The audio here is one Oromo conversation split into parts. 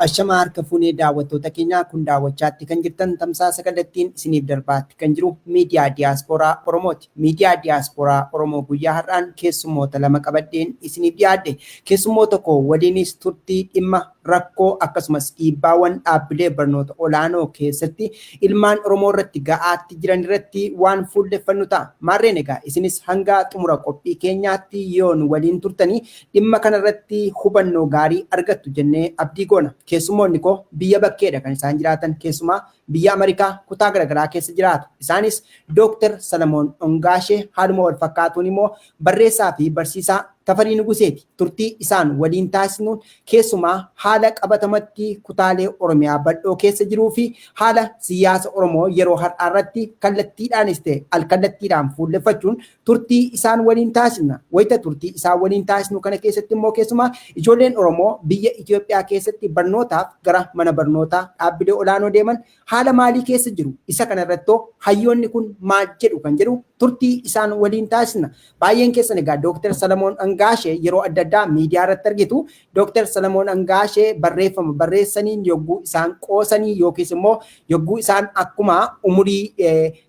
Ashama harka fuunee daawwattoota keenyaa, kun daawwachaatti kan jirtan tamsaasa kallattiin isiniif darbaatti kan jiru miidiyaa Diyaaspooraa Oromooti. Miidiyaa Diyaaspooraa Oromoo guyyaa har'aan keessummoota lama qabadheen isiniif dhiyaadhe. Keessummoota koo waliinis turtii dhimma rakkoo akkasumas dhiibbaawwan dhaabbilee barnoota olaanoo keessatti ilmaan Oromoo irratti ga'aatti jiran irratti waan fuulleffannu ta'a. Maarreen egaa isinis hanga xumura qophii keenyaatti yoo nu waliin turtanii dhimma kanarratti hubannoo gaarii argattu jennee abdii goona. Keessummoonni koo biyya bakkeedha kan isaan jiraatan, keessumaa biyya Ameerikaa kutaa garaagaraa keessa jiraatu. Isaanis Dooktar Salamoon Ongaashee, haaluma wal fakkaatuun immoo barreessaa fi barsiisaa Tafarii Nuguseeti. Turtii isaan waliin taasisnuun keessumaa haala qabatamatti kutaalee Oromiyaa bal'oo keessa jiruu fi haala siyaasa Oromoo yeroo har'aa irratti kallattiidhaanis ta'e alkallattiidhaan fuulleffachuun turtii isaan waliin taasisna. Wayita turtii isaan waliin taasisnu kana keessatti immoo keessumaa ijoolleen Oromoo biyya Itoophiyaa keessatti barnootaaf gara mana barnootaa dhaabbilee olaanoo deeman haala maalii keessa jiru? Isa kana irrattoo hayyoonni kun maal jedhu kan jedhu turtii isaan waliin taasisna. Baay'een keessan egaa Dooktar Salamoon Angaashee yeroo adda addaa miidiyaa irratti argitu. Dooktar Salamoon Angaashee barreeffama barreessaniin yogguu isaan qoosanii yookiis immoo yogguu isaan akkuma umurii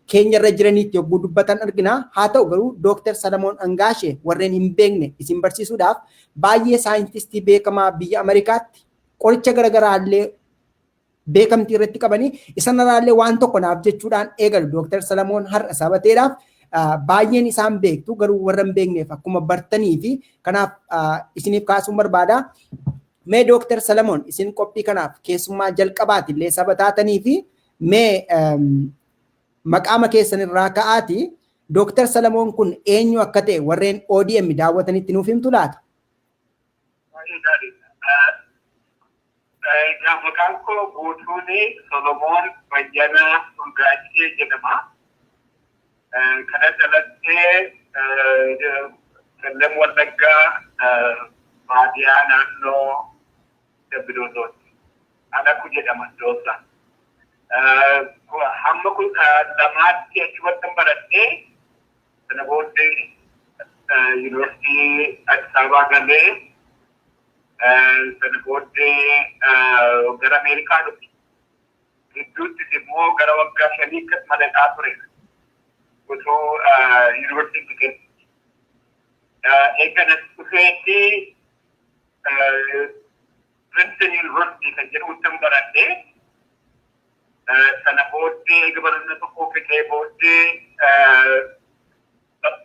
keenya irra jiraniitti yogguu dubbatan argina. Haa ta'u garuu Dooktar Salamoon Angaashee warreen hin beekne isin barsiisuudhaaf baay'ee saayintistii beekamaa biyya Ameerikaatti qoricha garaagaraa illee beekamtii irratti qabanii isanarraallee waan tokko naaf jechuudhaan eegalu. Dooktar Salamoon har'a sabateedhaaf baay'een isaan beektu, garuu warra hin beekneef akkuma bartanii fi kanaaf isiniif kaasuun barbaada. Mee Dooktar Salamoon, isin qophii kanaaf keessummaa jalqabaati illee saba taatanii fi mee maqaama keessan irraa ka'aati Dooktar Salamoon kun eenyu akka ta'e warreen ODM daawwatanitti nuuf himtu laata? Baay'ee gaariidha. Egaa maqaan koo guutuun Solomoon Bayyanaa Urgaachee jedhama. Kana dhalattee Qellem Wallaggaa, baadiyaa naannoo Dambidoolooti. Alaku jedhama iddoo isaa. Hamma 12tti achumatti baradhee, sana booddee Yuunivarsiitii Addis Ababaa galee, sana booddee gara Ameerikaa dhufe. Gidduuttis immoo gara waggaa 5 akkas madaqaa ture. Utuu yuunivarsiitii keessa. Eega nas dhufeetti Princeton University kan jedhamutti baradhee, sana booddee eega barannoo tokko fixee booddee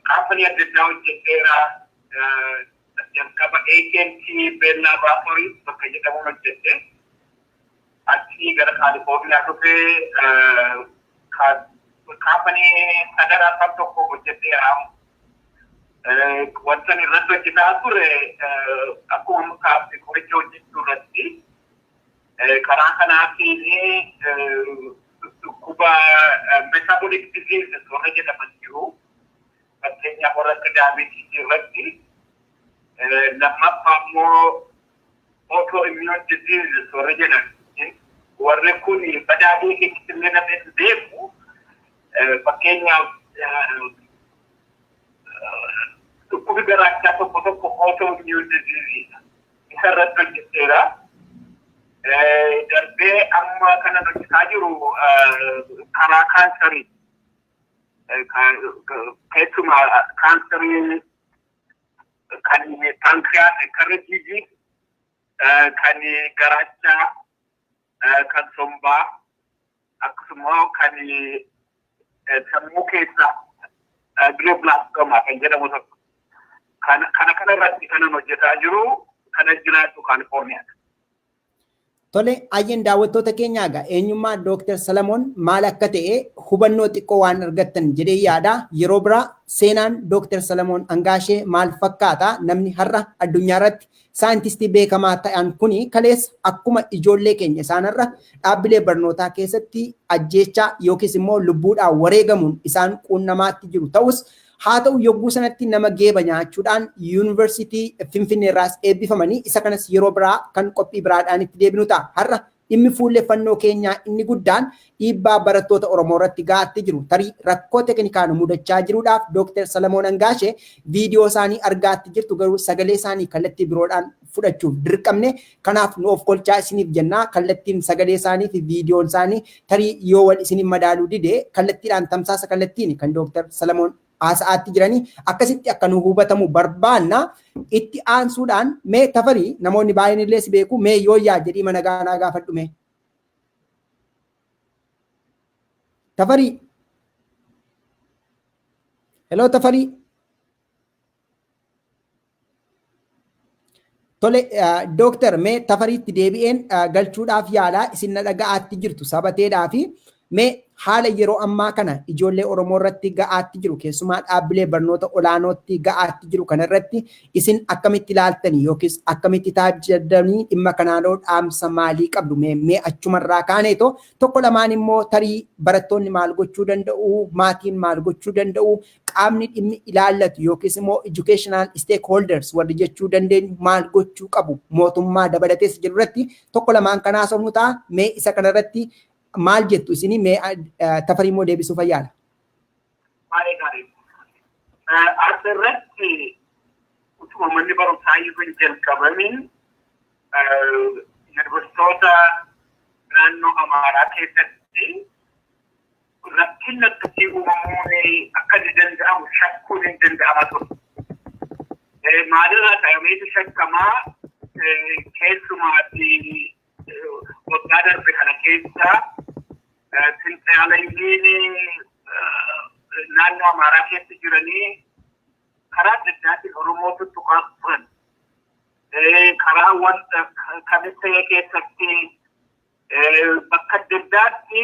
kaampanii adda addaa hojjedheera. Jalqaba AT&T Bell Laboratories bakka jedhamuun hojjedhe. Achii gara Kaalifoorniyaa dhufee kaampanii sadaraa kan tokko hojjedheera. Wanta inni irratti hojjetaa ture akkuma kaampanii qoricha hojjechuu irratti, karaa kanaatiin dhukkuba metabolic diseases warra jedhaman jiru. Fakkeenyaaf warra akka diabetes irratti, lammaffaa immoo autoimmune diseases warra jedhan. Warri kun badaadee keessatti illee namni hin beeku. Fakkeenyaaf dhukkubi garaachaa tokko tokko autoimmune disease isa irratti hojjeteera. Darbee amma kanan hojjetaa jiru karaa kaansarii. Keessumaa kaansarii kan pancreas, karra jiijii, kan garaachaa, kan sombaa, akkasuma kan sammuu keessa glioblastoma kan jedhamu tokko. Kana kana irratti kanan hojjetaa jiru, kana jiraatu Kaalifoorniyaa. Tole, ayyeen daawwattoota keenyaa, egaa eenyummaa Dooktar Salamoon maal akka ta'e hubannoo xiqqoo waan argattan jedhee yaada. Yeroo biraa seenaan Dooktar Salamoon Angaashee maal fakkaata? Namni har'a addunyaa irratti saayintistii beekamaa ta'an kuni kaleessa akkuma ijoollee keenya isaanirra dhaabbilee barnootaa keessatti ajjeechaa yookiis immoo lubbuudhaan wareegamuun isaan quunnamaatti jiru ta'us, haa ta'u yogguu sanatti nama geeba nyaachuudhaan Yuunivarsiitii Finfinnee irraas eebbifamanii, isa kanas yeroo biraa kan qophii biraadhaan itti deebinu ta'a. Har'a Dhimmi fuulleffannoo keenyaa inni guddaan dhiibbaa barattoota Oromoo irratti gahaatti jiru. Tarii rakkoo teknikaan mudachaa jiruudhaaf Dooktar Salamoon Angaashee viidiyoo isaanii argaatti jirtu, garuu sagalee isaanii kallattii biroodhaan fudhachuuf dirqamne. Kanaaf nu of kolchaa isiniif jennaa. Kallattiin sagalee isaanii fi viidiyoon isaanii tarii yoo wal isiniif madaaluu dide, kallattiidhaan tamsaasa kallattiin kan Dooktar Salamoon haasa'aatti jiranii akkasitti akka nu hubatamu barbaanna. Itti aansuudhaan mee Tafarii, namoonni baay'een illee si beeku, mee yooyyaa jedhii mana gaanaa gaafadhu mee. Tafarii. Hello, Tafarii. Tole, dooktar, mee Tafariitti deebi'een galchuudhaaf yaalaa. Isin na dhaga'aatti jirtu sabateedhaa fi mee haala yeroo ammaa kana ijoollee Oromoo irratti ga'aatti jiru, keessumaa dhaabbilee barnoota olaanootti ga'aatti jiru kana irratti isin akkamitti ilaaltanii yookiis akkamitti taajjabdanii, dhimma kanaanoo dhaamsa maalii qabdu? Mee achumarraa kaaneetoo tokko lamaan immoo tarii barattoonni maal gochuu danda'u, maatiin maal gochuu danda'u, qaamni dhimmi ilaallatu yookiis immoo educational stakeholders warri jechuu dandeenyu maal gochuu qabu, mootummaa dabalatees jiru irratti tokko lamaan kanaa somnu ta'a. Mee isa kanarratti maal jettu isinii? Mee Tafarii immoo deebisuu fayyaadha. Baay'ee gaarii. Asirratti utuma manni barumsaa iyyuu hin jalqabamin yuunivarsiitota naannoo Amaaraa keessatti rakkinni akkasii uumamuun akka inni danda'amu shakkuun hin danda'ama ture. Maalirraa ka'ameetu shakkamaa? Keessumaatti waggaa darbe kana keessa finxaalayyiin naannoo Amaaraa keessa jiranii karaa adda addaatiin Oromoo tuttuqaa turan. Karaa wanta kamisee keessatti bakka adda addaatti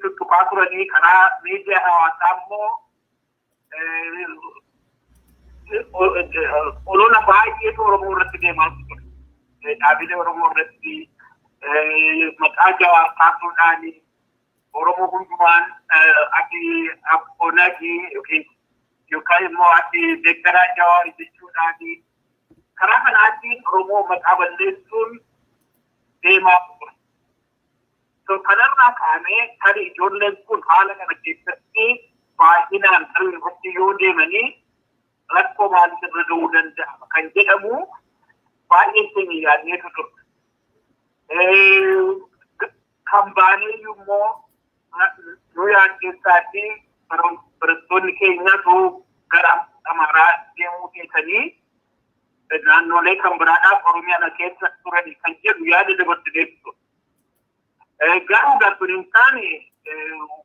tuttuqaa turanii, karaa miidiyaa hawaasaa immoo olola baay'eetu Oromoo irratti deemaa ture. Dhaabilee Oromoo irratti maqaa Jawaar kaasuudhaan Oromoo hundumaan ati Onagii yookaan immoo ati deeggaraa Jawaar jechuudhaan karaa kanaatiin Oromoo maqaa balleessuun deemaa ture. So kanarraa kaanee tarii ijoolleen kun haala kana keessatti baay'inaan gara yuunivarsiitii yoo deemanii rakkoo maaliif irra ga'uu danda'ama kan jedhamu baay'een keenya yaadneetu turre. Kan baanee immoo nu yaaddeessaati barattoonni keenyatu gara Amaaraa deemuu dhiisanii naannolee kan biraadhaaf Oromiyaa keessa turani kan jedhu yaada dabarsinee ture. Garuu gartuun hin taane,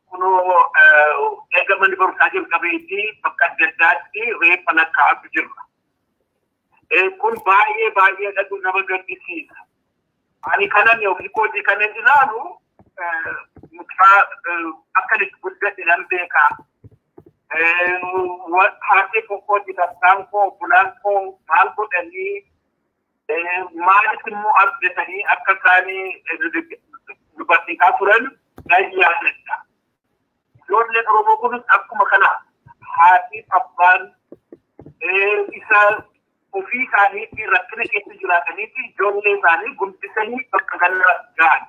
kunoo eega manni barumsaa jalqabeetii bakka adda addaatti reeffa lakkaa'atu jirra. Kun baay'ee baay'ee dhaqu nama gaddisiisa. Ani kanan ofii kootii kanan ilaalu, mucaa akka itti guddadhe nan beekaa. Haati kootii, tabbaan koo, obbolaan koo maal godhanii, maaliif immoo abdatanii akka isaanii dubartiisaa turan nan yaadadha. Ijoolleen Oromoo kunis akkuma kana haati abbaan isa ofii isaaniitti rakkina keessa jiraataniitti ijoollee isaanii guddisanii bakka kana gahan.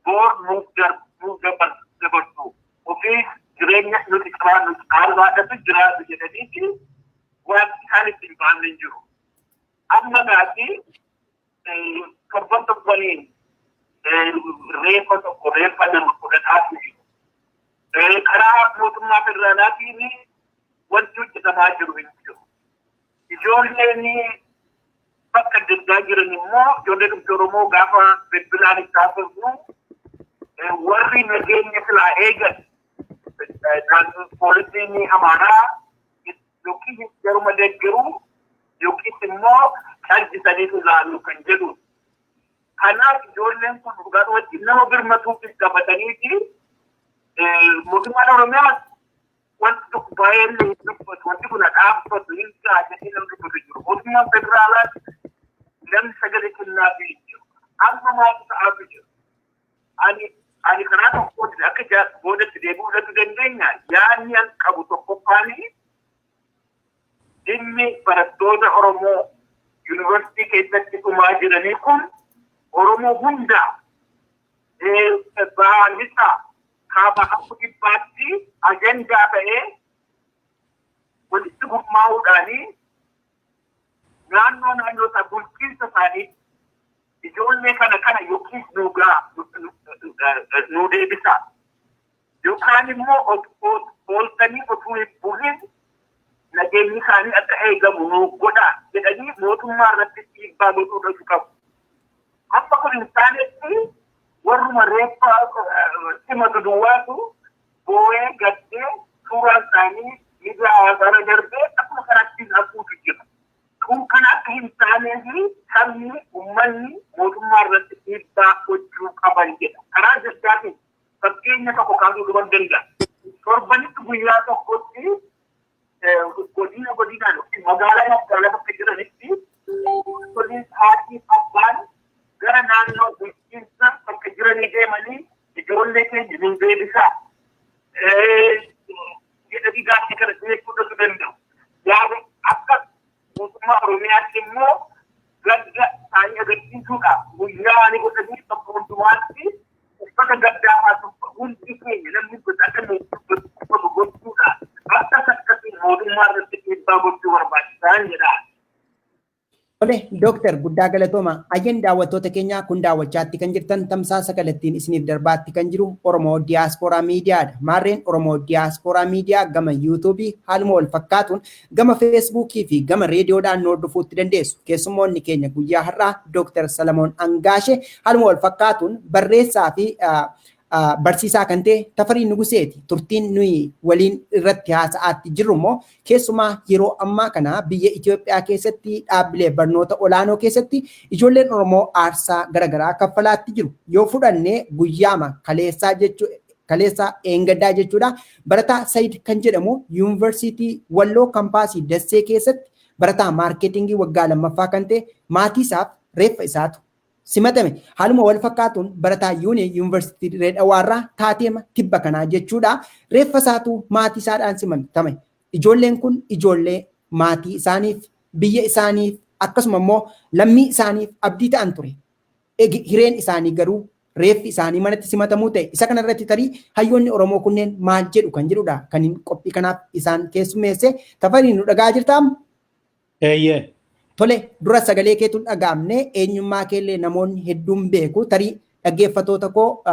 Boor nuuf dabarsu. Ofii jireenya nuti qabaannu caalmaadhatu jiraatu jedhaniiti waan isaan ittiin baanne hin jiru. Amma gaati torban torbaniin reeffa tokko, reeffa nama fudhataatu jiru. Karaa mootummaa federaalaatiin wanti hojjetamaa jiru hin jiru. Ijoolleen bakka adda addaa jiran immoo, ijoollee dhumti Oromoo gaafa bilbilaan itti haasofnu, warri nageenya silaa eegan poolisiin Amaaraa yookiin garuma deeggaruu yookiis immoo callisanii ilaalu kan jedhu. Kanaaf ijoolleen kun dhugaadhumatti nama birmatuuf gafataniiti mootummaan Oromiyaa wanti tokko baay'een hin dubbatu, wanti kun dhaabbatu hin ga'a jedhee nama dubbatu jiru. Mootummaan federaalaas namni sagalee kennaafii hin jiru. Amma maaltu ta'aatu jiru? Ani karaa tokkootiin akka boodatti deebi'uu dandeenya. Yaadni an qabu tokkoffaanii, dhimmi barattoota Oromoo yuunivarsiitii keessatti dhumaa jiranii kun Oromoo hundaa Baalisaa kaaba hamma kibbaatti ajandaa ta'ee walitti gurmaa'uudhaanii naannoo naannoo isaa bulchiinsa isaanii ijoollee kana yookiis nu gaa nu deebisaa yookaan immoo ooltanii otuu hin bulin nageenyi isaanii akka eegamu nu godhaa jedhanii mootummaa irratti dhiibbaa godhuu qabu. Amma kun hin taanetti warruma reeffa simatu duwwaatu boo'ee gaddee suuraan isaanii miidiyaa hawaasaarra darbee akkuma kanaatti hafuutu jira. Kun kan akka hin taanee fi sabni uummanni mootummaa irratti dhiibbaa gochuu qaban jedha. Karaa addaatiin fakkeenya tokko kaasuu dhuman danda'a. Torbanitti guyyaa tokkotti godina godinaan yookiin magaalaa magaalaa bakka jiranitti toliin haadhi abbaan gara naannoo bulchiinsa bakka jiranii deemanii ijoollee keenya nu deebisaa jedhanii gaaffii kana dhiyeessuu danda'u. Yaada akka mootummaa Oromiyaatti immoo gadda isaanii agarsiisuudhaaf guyyaa ani godhanii bakka hundumaatti uffata gaddaa baasu hundi keenya namni gosa akka nuti uffatu gochuudhaan akka akkasiin mootummaa irratti dhiibbaa gochuu barbaachisan jedha. Tole, Dooktar guddaa galatooma. Ayyeen daawwattoota keenyaa kun daawwachaatti kan jirtan tamsaasa kallattiin isiniif darbaatti kan jiru Oromoo Diyaaspooraa Miidiyaadha. Maarreen Oromoo Diyaaspooraa Miidiyaa gama Yuutuubii haaluma wal fakkaatuun gama Feesbuukii fi gama reediyoodhaan nu hordofuutti dandeessu. Keessummoonni keenya guyyaa har'aa Dooktar Salamoon Angaashee haaluma wal fakkaatuun barreessaa fi barsiisaa kan ta'e Tafarii Nuguseeti. Turtiin nuyi waliin irratti haasa'aatti jirru immoo keessumaa yeroo ammaa kana biyya Itoophiyaa keessatti dhaabbilee barnoota olaanoo keessatti ijoolleen Oromoo aarsaa garaagaraa kaffalaatti jiru. Yoo fudhanne guyyaama kaleessaa jechuu kaleessaa eengaddaa jechuudha. Barataa Sayid kan jedhamu Yuunivarsiitii Walloo kampaasii Dassee keessatti barataa maarkeetingii waggaa lammaffaa kan ta'e maatii isaaf reeffa isaatu simatame. Haaluma wal fakkaatuun barataa Yuunee Yuunivarsiitii Dirree Dhawaarraa taateema tibba kanaa jechuudha. Reeffa isaatu maatii isaadhaan simatame. Ijoolleen kun ijoollee maatii isaaniif, biyya isaaniif, akkasuma immoo lammii isaaniif abdii ta'an ture. Hireen isaanii garuu reeffi isaanii manatti simatamuu ta'e. Isa kanarratti tarii hayyoonni Oromoo kunneen maal jedhu kan jedhudha. Kan qophii kanaaf isaan keessummeesse. Tafarii nu dhagaa jirtaa? Eeyyee. Tole, dura sagalee keetu dhaga'amne eenyummaa keellee namoonni hedduun beeku. Tarii dhaggeeffattoota koo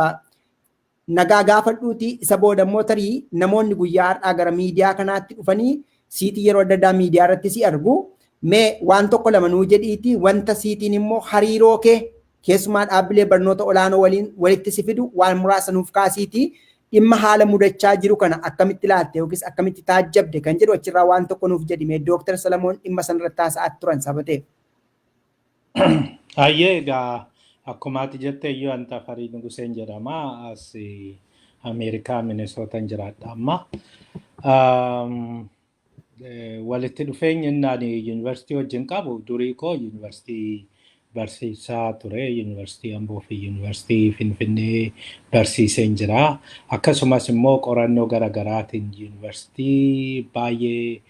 nagaa gaafadhuuti. Isa booda immoo tarii namoonni guyyaa har'aa gara miidiyaa kanaatti dhufanii siitii yeroo adda addaa miidiyaa irratti si argu. Mee waan tokko lama nuu jedhiiti wanta siitiin immoo hariiroo kee keessumaa dhaabbilee barnoota olaanoo waliin walitti si fidu waan muraasa nuuf kaasiiti. Dhimma haala mudachaa jiru kana akkamitti ilaalte yookiis akkamitti taajjabde kan jedhu achirraa waan tokko nuuf jedhime. Dooktar Salamoon dhimma sanarratti haasa'aa turan sabateef. Hayyee, egaa akkuma ati jette iyyuu an Tafarii Nuguseen jedhama. As Ameerikaa Minesootan jiraadha amma. Walitti dhufeenyi inni ani yuunivarsiitii wajjin qabu durii koo yuunivarsiitii barsiisaa ture. Yuunivarsiitii Amboo fi Yuunivarsiitii Finfinnee barsiiseen jira. Akkasumas immoo qorannoo garaagaraatiin yuunivarsiitii baay'ee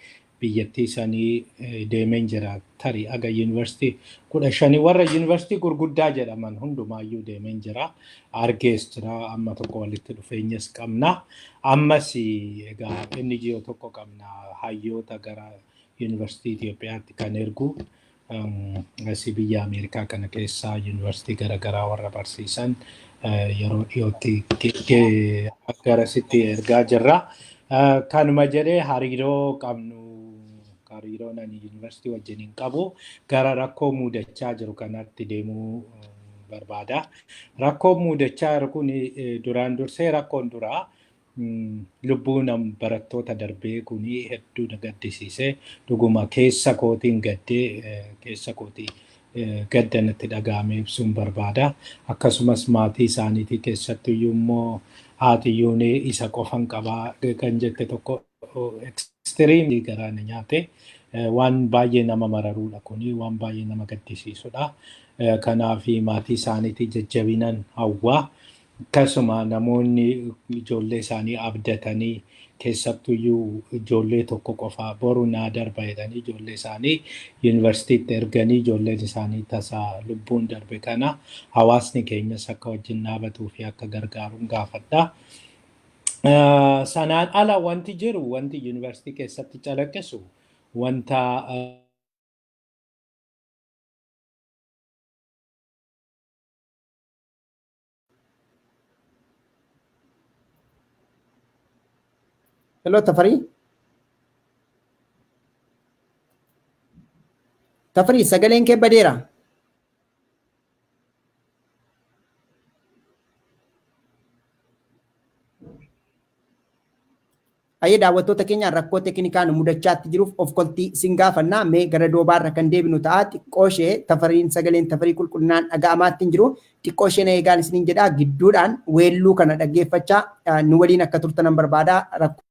biyyattii sanii deemeen jira. Tarii aga yuunivarsiitii 15 warra yuunivarsiitii gurguddaa jedhaman hundumaayyuu deemeen jira. Argees jira. Amma tokko walitti dhufeenyas qabna. Ammas egaa NGO tokko qabna hayyoota gara yuunivarsiitii Itoophiyaatti kan ergu. Asii biyya Ameerikaa kana keessaa yuunivarsiitii garaagaraa warra barsiisan yeroo dhiyootti garasitti ergaa jirra. Kanuma jedhee hariiroo qabnu hariiroo ani yuunivarsiitii wajjin hin qabu gara rakkoo mudachaa jiru kanatti deemuu barbaada. Rakkoo mudachaa jiru kun duraan dursee rakkoon duraa lubbuu nam barattoota darbee kun hedduu na gaddisiise. Dhuguma keessa kootiin gaddee keessa kootii gadda natti dhaga'ame ibsuun barbaada. Akkasumas maatii isaaniitii keessattuyyuu immoo haatiyyuun isa qofan qabaa kan jette tokko extreme garaa na nyaate. Waan baay'ee nama mararuudha kuni waan baay'ee nama gaddisiisudha. Kanaaf maatii isaaniitii jajjabinan hawwaa. Akkasuma namoonni ijoollee isaanii abdatanii Keessattuyyuu ijoollee tokko qofa boru naa darba jedhanii ijoollee isaanii yuunivarsiitiitti erganii ijoolleen isaanii tasaa lubbuun darbe kana hawaasni keenyas akka wajjin dhaabatuu fi akka gargaaruun gaafadha. Sanaan ala wanti jiru, wanti yuunivarsiitii keessatti calaqqisu wanta Hello, Tafarii. Tafarii, sagaleen kee badeera. Ayyee, daawwattoota keenya, rakkoo teeknikaan mudachaatti jiruuf of koltii isin gaafannaa. Mee gara doobaarra kan deebinu ta'a. Xiqqoo ishee Tafariin, sagaleen Tafarii qulqullinaan dhaga'amaatti hin jiru. Xiqqoo ishee na eegaan isiniin jedhaa, gidduudhaan weelluu kana dhaggeeffachaa nu waliin akka turtanan barbaada. Rakkoo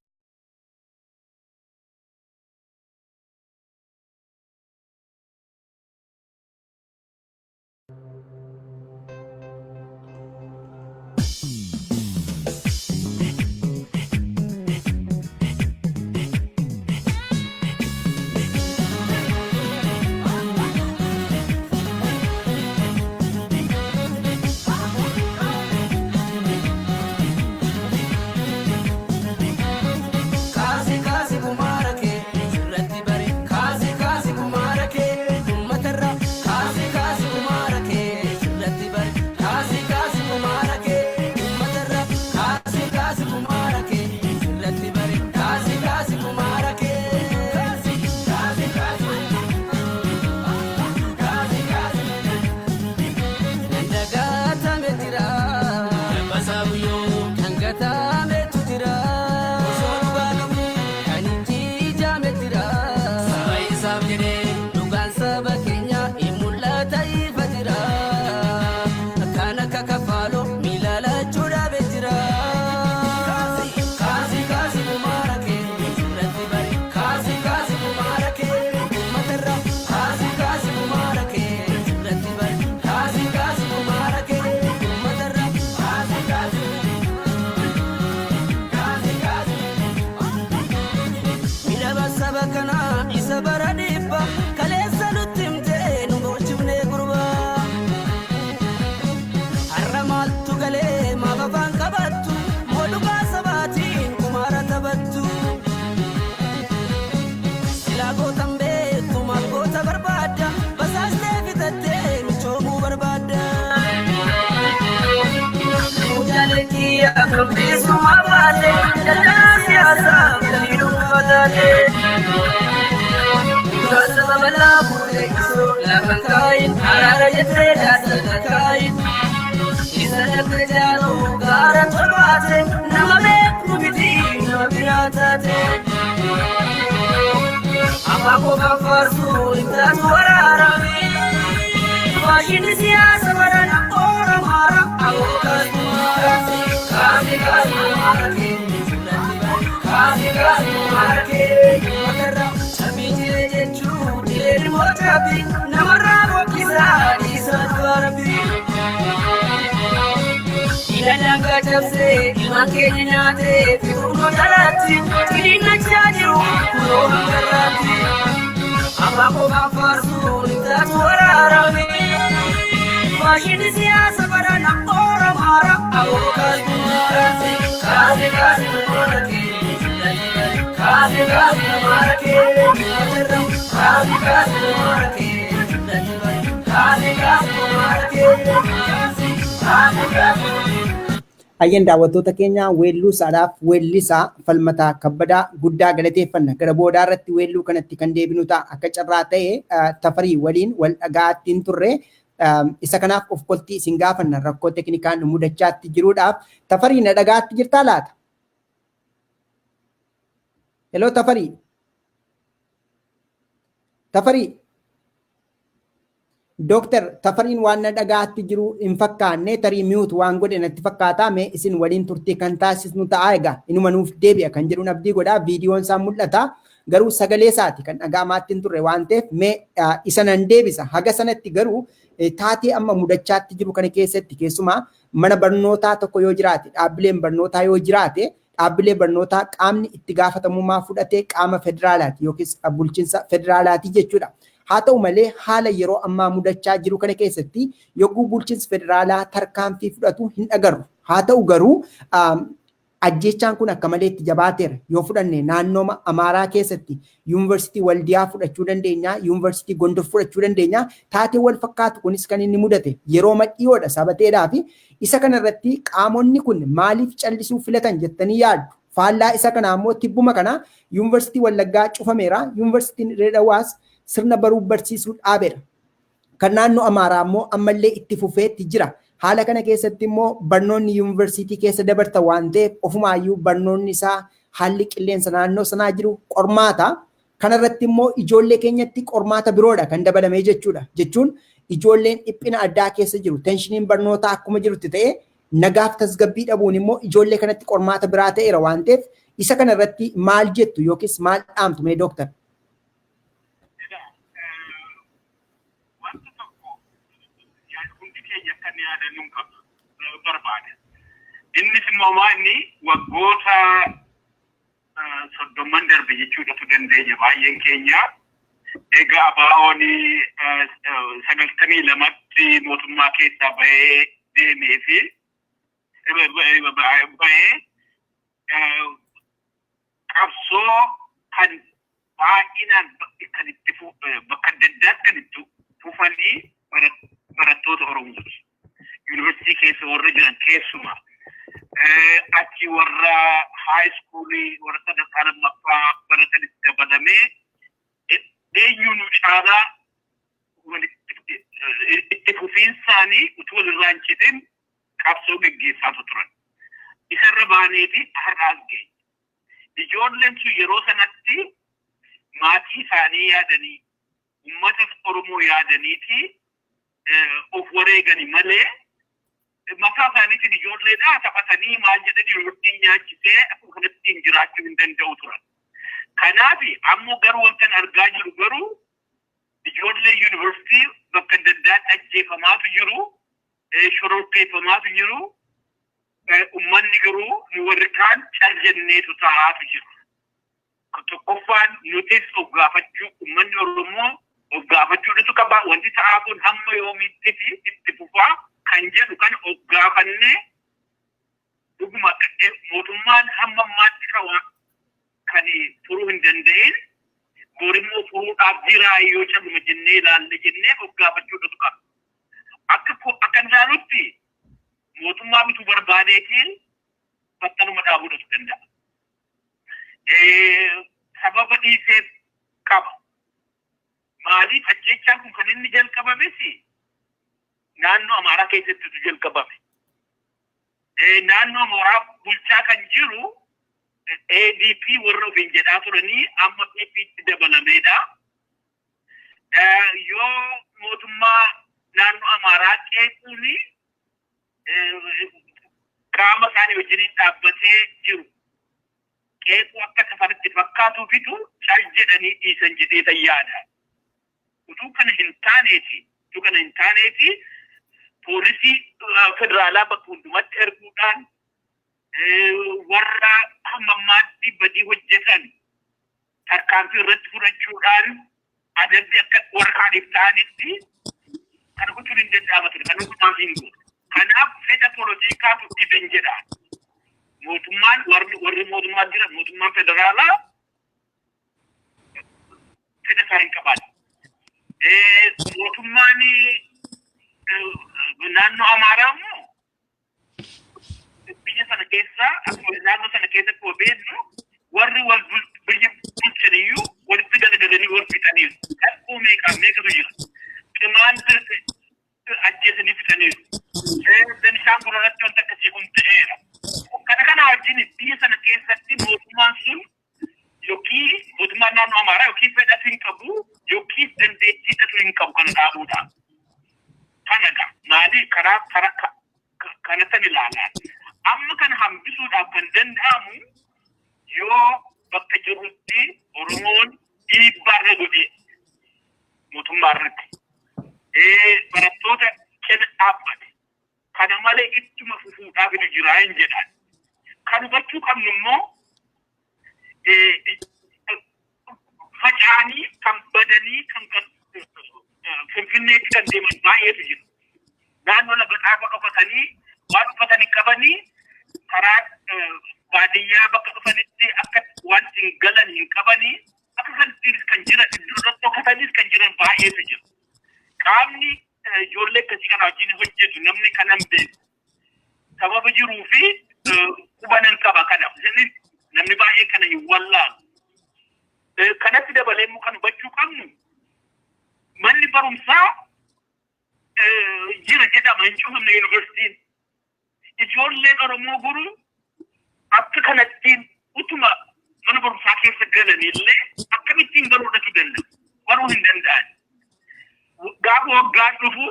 Kaasi kaasi kumaara kee sirratti bare, kaasi kaasi kumaara kee uummatarra, kaasi kaasi kumaara kee sirratti bare, kaasi kaasi kumaara kee uummatarra, kaasi kaasi kumaara kee sirratti bare, kaasi kaasi kumaara kee, kaasi kaasi kaasi kaasi kaasi. Dagaatame jira dabbasaa guyyoo kan gatametu jira, osoo dhugaa qabu kan injiijame jira, saba isaaf jedhee dhugaan saba keenya hin mul'ata ifa jira, kan akka kafaaloo miila lachuu dhaabee jira. Kaasi kaasi kumaara kee sirratti bare, kaasi kaasi kumaara kee uummatarra, kaasi kaasi kumaara kee sirratti bare, kaasi kaasi kumaara kee uummatarra, kaasi kaasi kaasi kaasi. Midhaba saba kanaa isa bara dhibba kaleessa nutti himtee nu gochifnee gurbaa. Har'a maaltu galee, maaf afaan qabattu, moo dhugaa sabaatiin kumaara taphattu? Silaa gootan beektu, maal goota barbaadda, basaastee fitattee michoomuu barbaadda. Mucaalekii akkam bilisummaa baate, daldalaa siyaasaa galii dhuunfaa taate. Saba bal'aa fuudhee osoo lafa kaayin, araara jettee daasana kaayin. Isa dhaqna jaaloo gaara tolbaate, nama beeku miti nama biraa taate. Afaan qofaan faarsuu hin taatu waraara. Faashinni siyaasa barana Oromaara aboo kaasumaara. Kaasi kaasi kumaara kee kaasi kaasi kumaara kee uummatarra cabbii jiree jechuu jireen immoo cabbii namarraa bokkisaa dhiisaa du'aa rabbii. Daangaa cabsee ilmaan keenya nyaatee fixuunoo jalaatti ciniinnachaa jiru kunoo hangarraatti. Afaan qofaan faarsuun hin taatu waraarame. Faashinni siyaasa barana Oromaara aboo kaasumaara. Kaase kaase kumaara kee kaase kaase kumaara kee kaase kaase kumaara kee kaase kaase kumaara kee kaase kaase. Ayyeen, daawwattoota keenya, weelluu isaadhaaf weellisaa Falmataa Kabbadaa guddaa galateeffanna. Gara boodaa irratti weelluu kanatti kan deebinu ta'a. Akka carraa ta'e Tafarii waliin wal dhaga'aatti hin turre. Isa kanaaf of koltii isin gaafanna, rakkoo teeknikaan mudachaatti jiruudhaaf. Tafarii, na dhaga'aatti jirtaa laata? Hello, Tafarii. Tafarii. Dooktar Tafariin waan na dhagaatti jiru hin fakkaanne, tarii mute waan godhe natti fakkaata. Mee isin waliin turtii kan taasisnu ta'a. Egaa inuma nuuf deebi'a kan jedhuun abdii godha. Viidiyoon isaa mul'ata, garuu sagalee isaati kan dhaga'amaatti hin turre waan ta'eef mee isa nan deebisa. Haga sanatti garuu taatee amma mudachaatti jiru kana keessatti, keessumaa mana barnootaa tokko yoo jiraate, dhaabbileen barnootaa yoo jiraate, Dhaabbilee barnootaa qaamni itti gaafatamummaa fudhatee qaama federaalaati yookiis bulchiinsa federaalaati jechuudha. Haa ta'u malee, haala yeroo ammaa mudachaa jiru kana keessatti yogguu bulchiinsi federaalaa tarkaanfii fudhatu hin agarru. Haa ta'u garuu, ajjechaan kun akka malee itti jabaateera. Yoo fudhanne, naannoo Amaaraa keessatti Yuunivarsiitii Waldiyaa fudhachuu dandeenya, Yuunivarsiitii Gondor fudhachuu dandeenya. Taatee wal fakkaatu kunis kan inni mudate yeroo dhiyoodha sabateedhaa fi isa kanarratti qaamonni kun maaliif callisuu filatan jettanii yaaddu? Faallaa isa kanaa immoo tibbuma kana Yuunivarsiitii Wallaggaa cufameera. Yuunivarsiitiin Dirree Dhawaas sirna baruu barsiisuu dhaabeera. Kan naannoo Amaaraa immoo ammallee itti fufeetti jira. Haala kana keessatti immoo barnoonni yuunivarsiitii keessa dabarta waan ta'eef, ofumaayyuu barnoonni isaa haalli qilleensa naannoo sanaa jiru qormaata. Kanarratti immoo ijoollee keenyatti qormaata biroodha kan dabalamee jechuudha. Jechuun ijoolleen dhiphina addaa keessa jiru. Tensioniin barnootaa akkuma jirutti ta'ee, nagaaf tasgabbii dhabuun immoo ijoollee kanatti qormaata biraa ta'eera waan ta'eef, isa kanarratti maal jettu yookiis maal dhaamtu mee, dooktar? Wanta tokko hundi keenya akka inni yaadannu hin qabdu barbaada. Innis immoo maanni waggoota 30n darbe jechuudhatu dandeenya baay'een keenya. Egaa ABO'n 92tti mootummaa keessaa bahee deemee fi bahee qabsoo kan baay'inaan kan itti bakka adda addaatti kan itti fufanii barattoota Oromooti. Yuunivarsiitii keessa warra jiran keessumaa. Achi warra high schoolii, warra sadarkaa lammaffaa baratanitti dabalamee, eenyuun caalaa itti fufiinsaanii utuu walirraa hin citin qabsoo geggeessaatu turan. Isarra baanee fi har'aas geenye. Ijoolleen sun yeroo sanatti maatii isaanii yaadanii, uummata Oromoo yaadaniiti of wareegani malee, mataa isaaniitiin ijoolleedhaa taphatanii maal jedhanii yuunivarsiitiin nyaachisee akkuma kanatti jiraachuu hin danda'u turan. Kanaaf ammoo garuu wantan argaa jiru garuu ijoollee yuunivarsiitii bakka adda addaatti ajjeefamaatu jiru, shororkeeffamaatu jiru, uummanni garuu nu warri kaan cal jenneetu taa'aatu jiru. Tokkoffaan nutis of gaafachuu, uummanni Oromoo of gaafachuudhatu qaba. Wanti ta'aa kun hamma yoomiitti fi itti fufaa kan jedhu kan of gaafannee, dhuguma mootummaan hamma ammaatti kan furuu hin danda'in borimmoo furuudhaaf jiraa yoo caluma jennee ilaalle jennee of gaafachuudhatu qaba. Akka ilaalutti mootummaa bituu barbaadeetiin battaluma dhaabuudhatu danda'a. Sababa dhiiseef qaba. Maaliif ajjechaan kun kan inni jalqabames naannoo Amaaraa keessattitu jalqabame. Naannoo Amaaraa bulchaa kan jiru ADP warra ofiin jedhaa turanii amma PPtti dabalameedha. Yoo mootummaa naannoo Amaaraa qeequun qaama isaanii wajjiniin dhaabbatee jiru qeequu akka safaritti fakkaatuufitu cal jedhanii dhiisan jedhee yaada. Utuu kana hin taaneeti poolisii federaalaa bakka hundumatti erguudhaan, warra hamma ammaatti badii hojjetan tarkaanfii irratti fudhachuudhaan, adabbi akka warra kaaniif ta'anitti kana gochuun hin danda'ama ture. Kana hundumaaf hin godhu. Kanaaf fedha poolitiikaatu dhiben jedha. Mootummaan warri mootummaa jiran, mootummaan federaalaa fedha isaa hin qabaatu. Mootummaan naannoo Amaaraa immoo biyya sana keessa, akkuma naannoo sana keessatti akkuma beeknu, warri wal biyya bulchan iyyuu walitti galagalanii wal fixaniiru. Rakkoo meeqaa meeqatu jira. Qimaan ajjeesanii fixaniiru. Benishaangul irratti wanta akkasii kun ta'eera. Kana wajjin biyya sana keessatti mootummaan sun yookiin mootummaan naannoo Amaaraa yookiin fedhatu hin qabu yookiin dandeettiidhatu hin qabu kana dhaabuudhaaf. Kana gaa maali karaa kanattan ilaalaa. Amma kana hambisuudhaaf kan danda'amu yoo bakka jirutti Oromoon dhiibbaa irra godhe mootummaa irratti. Barattoota cina dhaabbate. Kana malee ittuma fufuudhaaf jira hin jedhan. Kan hubachuu qabnu immoo faca'anii kan badanii kan Finfinneetti kan deeman baay'eetu jiru. Naannoo lafa xaafaa dhokatanii waan uffatan hin qabanii, karaa baadiyyaa bakka dhufanitti akka wanti hin galan hin qabanii, akka kanattis kan jiran, iddoo dhokatanis kan jiran baay'eetu jiru. Qaamni ijoollee akkasii kana wajjin hojjetu namni kanan beeku sababa jiruu fi qubanan qaba kana. Isinis namni baay'een kana hin wallaalu. Kanatti dabalee immoo kan hubachuu qabnu, manni barumsaa jira jedhama, hin cufamne yuunivarsiitiin. Ijoolleen Oromoo guru akka kanattiin utuma mana barumsaa keessa galanillee akkamittiin baruudhatu danda'u? Baruu hin danda'an. Gaafa waggaan dhufu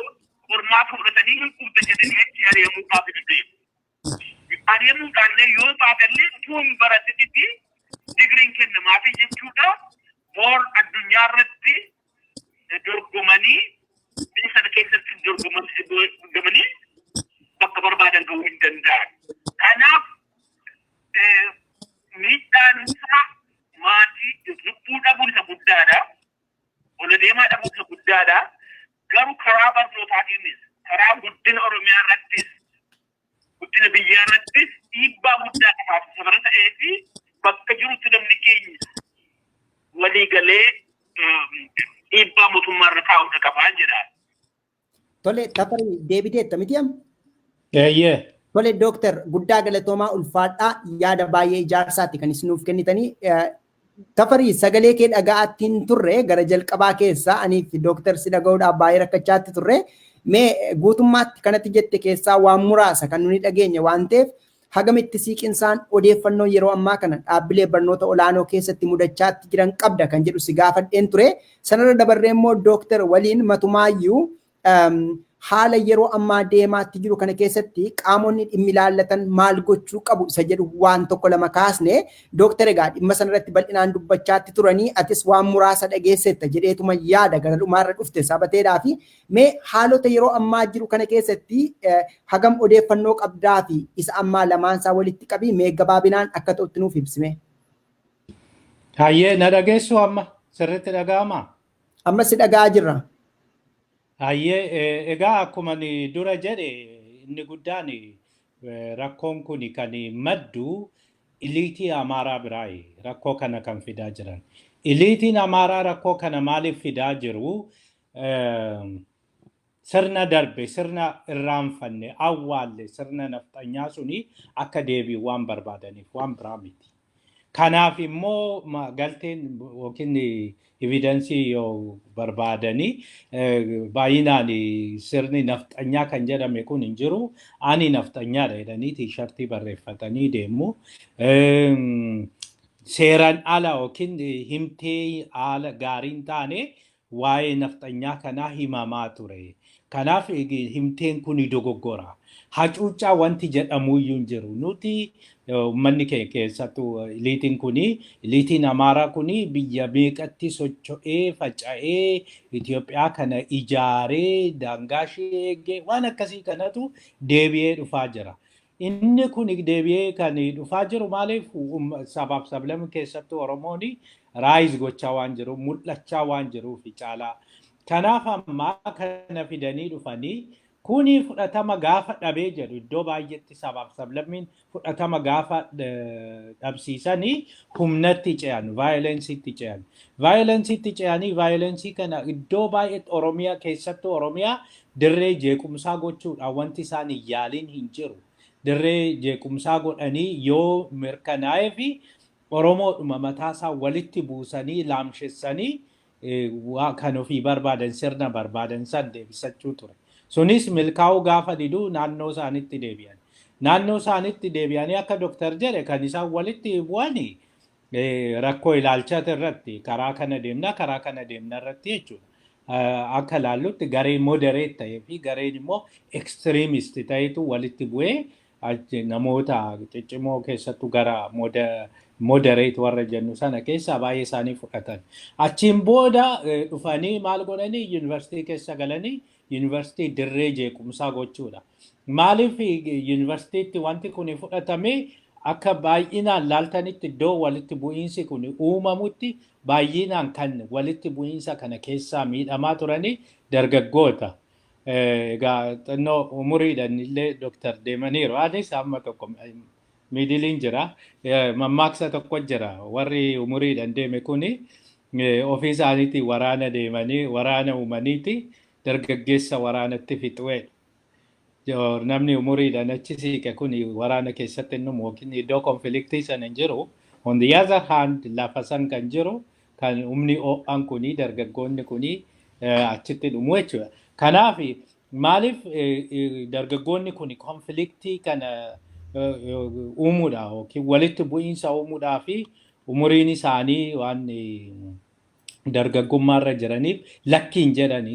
qormaata fudhatanii hin qubda jedhanii achi ari'amuudhaaf deemu. Ari'amuudhaan yoo baatellee utuu hin baratinitti digiriin kennamaafi jechuudha. Boor addunyaa irratti dorgomanii, biyya sana keessatti dorgomanii bakka barbaadan gahuu hin danda'an. Kanaaf miidhaan isaa maatii lubbuu dhabuun isa guddaadha. Ola deemaa dhabuun isa guddaadha. Garuu karaa barnootaatiinis, karaa guddina Oromiyaa irrattis, guddina biyyaa irrattis dhiibbaa guddaa qabaatu sababa ta'ee fi bakka jirutti namni keenya waliigalee dhiibbaa mootummaa irra kaa'uudha qabaan jedha. Tole, Tafarii, deebiteetta miti amma? Eeyyee. Tole dooktar, guddaa galatoomaa, ulfaadhaa, yaada baay'ee ijaarsaati kan isin nuuf kennitanii. Tafarii, sagalee kee dhaga'aatti hin turre gara jalqabaa keessa, anii fi dooktar si dhaga'uudhaaf baay'ee rakkachaatti turre. Mee guutummaatti kanatti jette keessaa waan muraasa kan nuni dhageenye waan ta'eef, hagamitti siiqinsaan odeeffannoo yeroo ammaa kana dhaabbilee barnoota olaanoo keessatti mudachaatti jiran qabda kan jedhu si gaafadheen ture. Sanarra dabarree immoo dooktar waliin matumaayyuu haala yeroo ammaa deemaatti jiru kana keessatti qaamonni dhimmi ilaallatan maal gochuu qabu isa jedhu waan tokko lama kaasne. Dooktar egaa dhimma sanarratti bal'inaan dubbachaatti turanii, atis waan muraasa dhageessetta jedheetuma yaada gara dhumaarra dhufte sabateedhaa fi mee haalota yeroo ammaa jiru kana keessatti hagam odeeffannoo qabdaa fi isa ammaa lamaansaa walitti qabii mee gabaabinaan akka ta'utti nuuf ibsime. Hayyee, na dhageessu amma? Sirriitti dhaga'amaa? Amma si dhaga'aa jirra. Hayyee, egaa akkuma ani dura jedhe, inni guddaan rakkoon kun kan maddu iliitii Amaaraa biraayi rakkoo kana kan fidaa jiran. Iliitiin Amaaraa rakkoo kana maaliif fidaa jiru? Sirna darbe, sirna irraanfanne, awwaalle, sirna nafxanyaa suni akka deebi'u waan barbaadaniif, waan biraa miti. Kanaaf immoo galteen yookiin evidence yoo barbaadanii, baay'inaan sirni nafxanyaa kan jedhame kun hin jiru. Ani nafxanyaadha jedhanii T-shirtii barreeffatanii deemu. Seeraan ala yookiin himtee haala gaarii hin taane waa'ee nafxanyaa kanaa himamaa ture. Kanaaf himteen kun dogoggora. Hacuuccaa wanti jedhamuyyuu hin jiru. Nuti uummanni keenya, keessattuu iliitiin kuni, iliitiin Amaaraa kuni biyya meeqatti socho'ee faca'ee Itoophiyaa kana ijaaree, daangaa ishee eegee, waan akkasii kanatu deebi'ee dhufaa jira. Inni kun deebi'ee kan dhufaa jiru maaliif? Sabaaf sablamni, keessattuu Oromoon rise gochaa waan jiru, mul'achaa waan jiruuf caalaa. Kanaaf ammaa kana fidanii dhufanii kuni fudhatama gaafa dhabee jedhu, iddoo baay'eetti sabaaf sablammiin fudhatama gaafa dhabsiisanii humnatti ce'an, violenceitti ce'an. Violenceitti ce'anii violence kana iddoo baay'eetti Oromiyaa, keessattuu Oromiyaa dirree jeequmsaa gochuudhaan wanti isaan hin yaaliin hin jiru. Dirree jeequmsaa godhanii yoo mirkanaa'ee fi Oromoodhuma mataasaa walitti buusanii laamshessanii kan ofii barbaadan, sirna barbaadan san deebisachuu ture. Sunis milkaa'uu gaafa diduu naannoo isaanitti deebi'an. Naannoo isaanitti deebi'anii akka dooktar jedhe kan isaan walitti bu'anii rakkoo ilaalchaa irratti, karaa kana deemna, karaa kana deemna irratti jechuudha. Akka ilaallutti garee moderate ta'ee fi gareen immoo extremist ta'etu walitti bu'ee namoota ciccimoo, keessattuu gara moderate warra jennu sana keessaa baay'ee isaanii fudhatan. Achiin booda dhufanii maal godhanii? Yuunivarsiitii keessa galanii yuunivarsiitii dirree jeequmsaa gochuudha. Maaliif yuunivarsiitiitti wanti kun fudhatame? Akka baay'inaan laaltanitti iddoo walitti bu'iinsi kun uumamutti baay'inaan kan walitti bu'iinsa kana keessaa miidhamaa turanii dargaggoota. Egaa xinnoo umuriidhaan illee dooktar deemaniiru. Anis amma tokko miidiliin jira. Mammaaksa tokko jira. Warri umuriidhaan deeme kuni ofii isaaniitii waraana deemanii waraana uumaniiti dargaggeessa waraanatti fixuudha. Namni umuriidhaan achi siiqe kun waraana keessatti inni yookiin iddoo konfliktii sana hin jiru. On the other hand, lafa san kan jiru kan humni ho'aan kuni dargaggoonni kuni achitti dhumu jechuudha. Kanaaf maaliif dargaggoonni kun konfliktii kana uumuudha yookiin walitti bu'iinsa uumuudhaa fi umuriin isaanii waan dargaggummaarra jiraniif lakkiin jedhan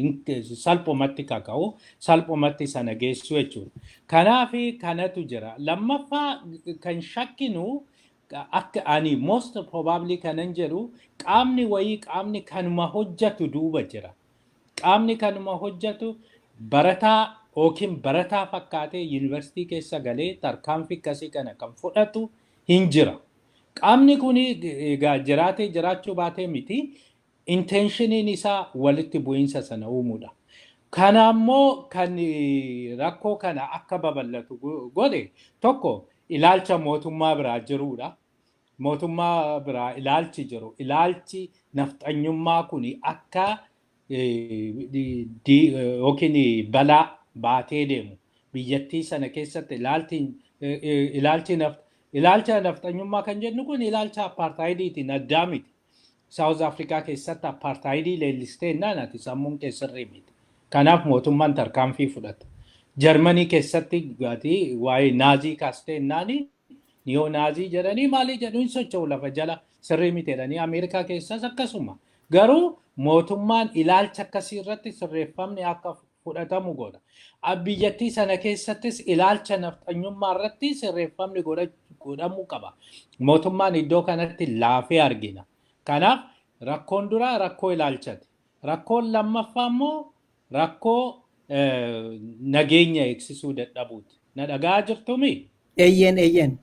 salphumatti kaka'u, salphumatti sana geessu jechuudha. Kanaaf kanatu jira. Lammaffaa kan shakkinu, akka ani most probably kanan jedhu, qaamni wayii, qaamni kanuma hojjatu duuba jira. Qaamni kanuma hojjatu barataa yookiin barataa fakkaatee yuunivarsiitii keessa galee tarkaanfii akkasii kana kan fudhatu hin jira. Qaamni kun egaa jiraatee jiraachuu baatee miti, intentioniin isaa walitti bu'iinsa sana uumuudha. Kana ammoo kan rakkoo kana akka babal'atu godhe tokko ilaalcha mootummaa biraa jirudha. Mootummaa biraa ilaalchi jiru, ilaalchi nafxanyummaa kun akka yookiin balaa baatee deemu biyyattii sana keessatti ilaalchi ilaalcha nafxanyummaa kan jennu kun ilaalcha apartheidiitiin addaa miti. South Africa keessatti apartheidii leellistee jennaan ati sammuun kee sirrii miti. Kanaaf mootummaan tarkaanfii fudhata. Jarmanii keessatti ati waa'ee Naazii kaastee jennaani neo Nazi jedhanii maalii jedhu hin socho'u, lafa jala sirrii miti jedhanii. Ameerikaa keessas akkasuma. Garuu mootummaan ilaalcha akkasii irratti sirreeffamni akka fudhatamu godha. Biyyattii sana keessattis ilaalcha nafxanyummaa irratti sirreeffamni godhamuu qaba. Mootummaan iddoo kanatti laafee argina. Kanaaf rakkoon duraa rakkoo ilaalchati. Rakkoon lammaffaa immoo rakkoo nageenya eegsisuu dadhabuuti. Na dhagaa jirtumi? Eeyyeen, eeyyeen.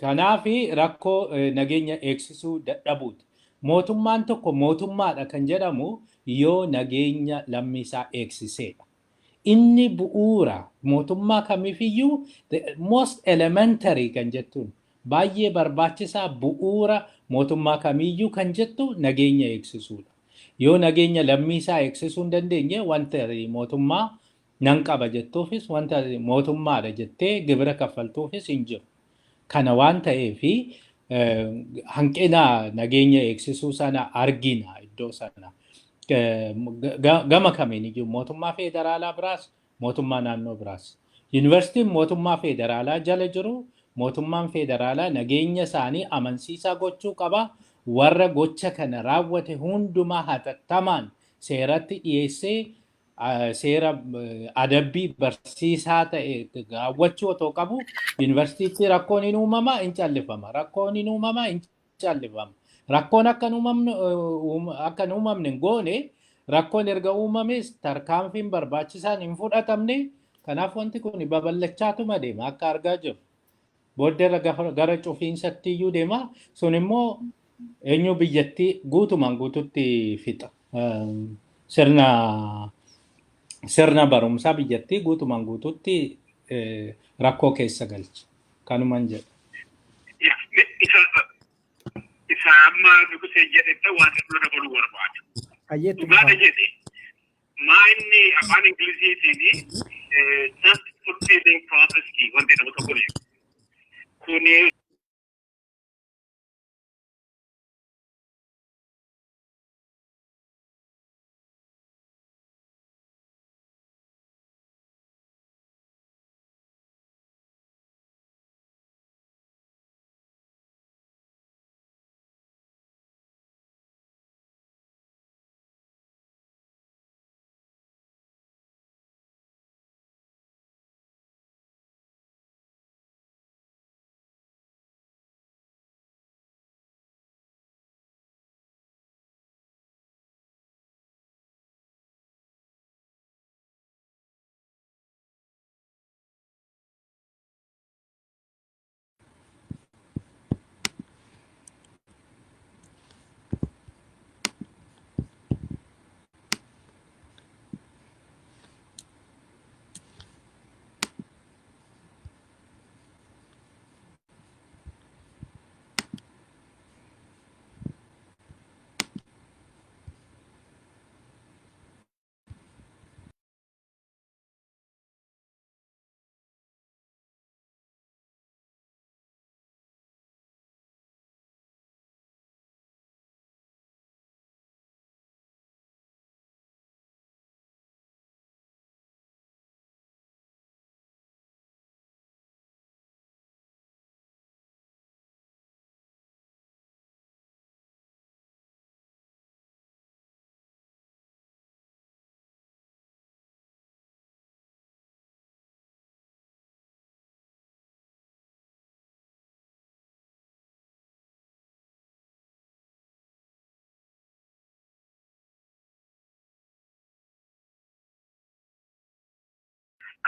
Kanaaf rakkoo nageenya eegsisuu dadhabuuti. Mootummaan tokko mootummaadha kan jedhamu yoo nageenya lammiisaa eegsiseedha. Inni bu'uura mootummaa kamiifiyyuu, the most elementary kan jettuun, baay'ee barbaachisaa bu'uura mootummaa kamiiyyuu kan jettu nageenya eegsisuudha. Yoo nageenya lammiisaa eegsisuu hin dandeenye, wanta mootummaa nan qaba jettuufis, wanta mootummaadha jettee gibira kaffaltuufis hin jiru. Kana waan ta'eefi hanqina nageenya eegsisuu sana argina iddoo sana. Gama kamiin iyyuu, mootummaa federaalaa biraas, mootummaa naannoo biraas. Yuunivarsiitiin mootummaa federaalaa jala jiru, mootummaan federaalaa nageenya isaanii amansiisaa gochuu qaba. Warra gocha kana raawwate hundumaa hatattamaan seeratti dhiyeessee seera adabbii barsiisaa ta'e raawwachuu otoo qabu, yuunivarsiitiitti rakkoon hin uumama, hin callifama. Rakkoon hin uumama, hin callifama. Rakkoon akka hin uumamne hin goone, rakkoon erga uumames tarkaanfiin barbaachisaan hin fudhatamne. Kanaaf wanti kun babal'achaatuma deema akka argaa jirru. Booddeerra gara cufiinsatti iyyuu deema. Sun immoo eenyu biyyattii guutumaan guututti fixa. Sirna barumsaa biyyattii guutumaan guututti rakkoo keessa galcha. Kanuman jedha. Isa amma Nugusee jedhette waan hedduu dabaluu barbaada. Hayyeetti. Dhugaadha jedhe. Maa inni afaan Ingiliziitiin self fulfilling prophecy wanti jedhamu tokko jira. Kuni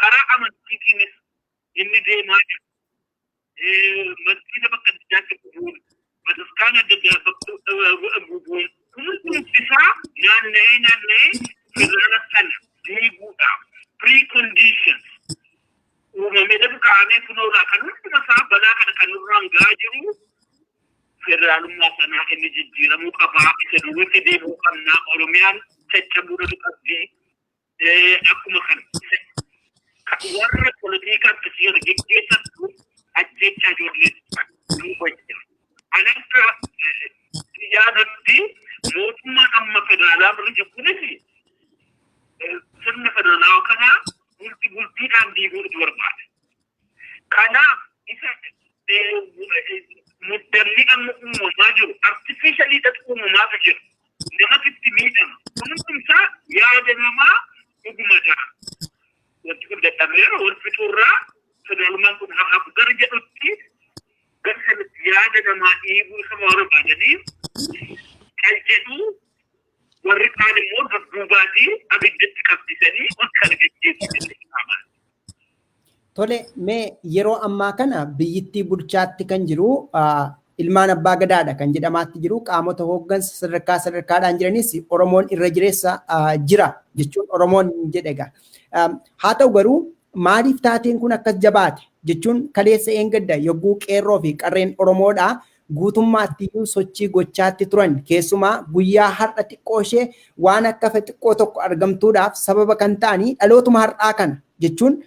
Karaa amantiitiinis inni deemaa jiru. Masjiida bakka adda addaatti gubuun, bataskaana adda addaa bakka gubuun, kun isaa naanna'ee naanna'ee federaala sana diiguudhaaf preconditions uumamee lafa kaa'amee kunoolaa kan hunduma isaa balaa kana kan nurraan gahaa jiru. Federaalummaa sanaa inni jijjiiramuu qabaa, isa duriitti deemuu qabnaa, Oromiyaan caccabuudhatu qabdi. Akkuma kana warra polotikaa akkasii kana geggeessattu ajjechaa ijoollee duuba jira. Ani akka yaadatti mootummaan amma federaalaa bira jiru kunis sirna federaalaa kana bulti bultiidhaan diiguutu barbaada. Kanaaf isa muddamni amma uumamaa jiru artificially dhatu uumamaatu jira. Namatu itti miidhama. Kun hundumsaa yaada namaa dhugumadha. Wanti kun dadhabeera, wal fixuurraa federaalummaan kun hafu gara jedhutti, gara sanatti yaada namaa dhiibuu isa barbaadanii qal jedhu, warri kaan immoo dudduubaatii abiddatti qabsiisanii wanta kana geggeessuu danda'ama. Tole, mee yeroo ammaa kana biyyittii bulchaatti kan jiru ilmaan abbaa gadaadha kan jedhamaatti jiru. Qaamota hooggansa sadarkaa sadarkaadhaan jiranis Oromoon irra jireessa jira jechuun Oromoon jedhe egaa. Haa ta'u garuu, maaliif taateen kun akkas jabaate jechuun, kaleessa eengadda yogguu qeerroo fi qarreen Oromoodhaa guutummaatti iyyuu sochii gochaatti turan, keessumaa guyyaa har'a xiqqoo ishee waan akka xiqqoo tokko argamtuudhaaf sababa kan ta'anii dhalootuma har'aa kana jechuun,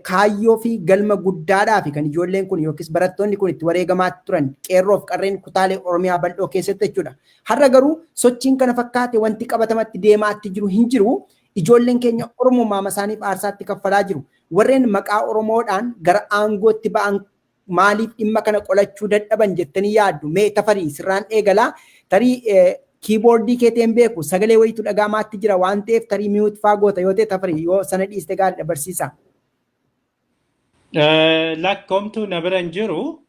kaayyoo fi galma guddaadhaa fi kan ijoolleen kun yookiis barattoonni kun itti wareegamaatti turan, qeerroo fi qarreen kutaalee Oromiyaa bal'oo keessatti jechuudha. Har'a garuu sochiin kana fakkaate wanti qabatamatti deemaatti jiru hin jiru. Ijoolleen keenya Oromummaa isaaniif aarsaatti kaffalaa jiru. Warreen maqaa Oromoodhaan gara aangootti ba'an maaliif dhimma kana qolachuu dadhaban jettanii yaaddu? Mee Tafarii, sirraan eegalaa. Tarii keyboardii keeteen beeku sagalee wayitu dhagaamaatti jira waan ta'eef, tarii mute faa goota yoo ta'e, Tafarii, yoo sana dhiiste gaariidha, barsiisa. Lakkoomtuu na bira hin jiru.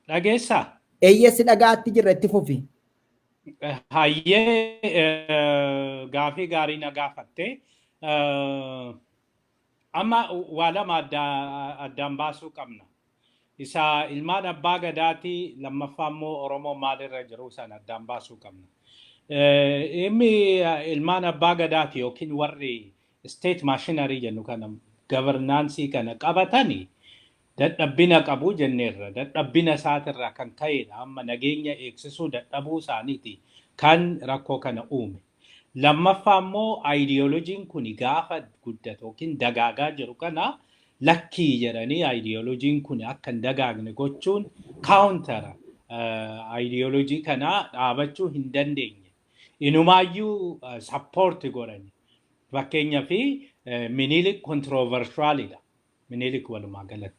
Dhageessaa? Eeyyessi, dhagaatti jirra, itti fufi. Hayyee, gaafii gaarii na gaafatte. Amma waa lama addaan baasuu qabna. Isa ilmaan abbaa gadaatii, lammaffaa immoo Oromoo maalirra jiru sana addaan baasuu qabna. Dhimmi ilmaan abbaa gadaati yookiin warri state machinery jennu kana, governance kana qabatani dadhabbina qabu jenneerra. Dadhabbina isaatirraa kan ka'edha. Amma nageenya eegsisuu dadhabuu isaaniiti kan rakkoo kana uume. Lammaffaa immoo aayidiyooloojiin kun gaafa guddatu yookiin dagaagaa jiru kana lakkii jedhanii aayidiyooloojiin kun akka hin dagaagne gochuun, counter aayidiyooloojii kana dhaabachuu hin dandeenye. Inumaayyuu support godhani. Fakkeenyaaf, Minilik controversialidha. Minilik walumaa galatti.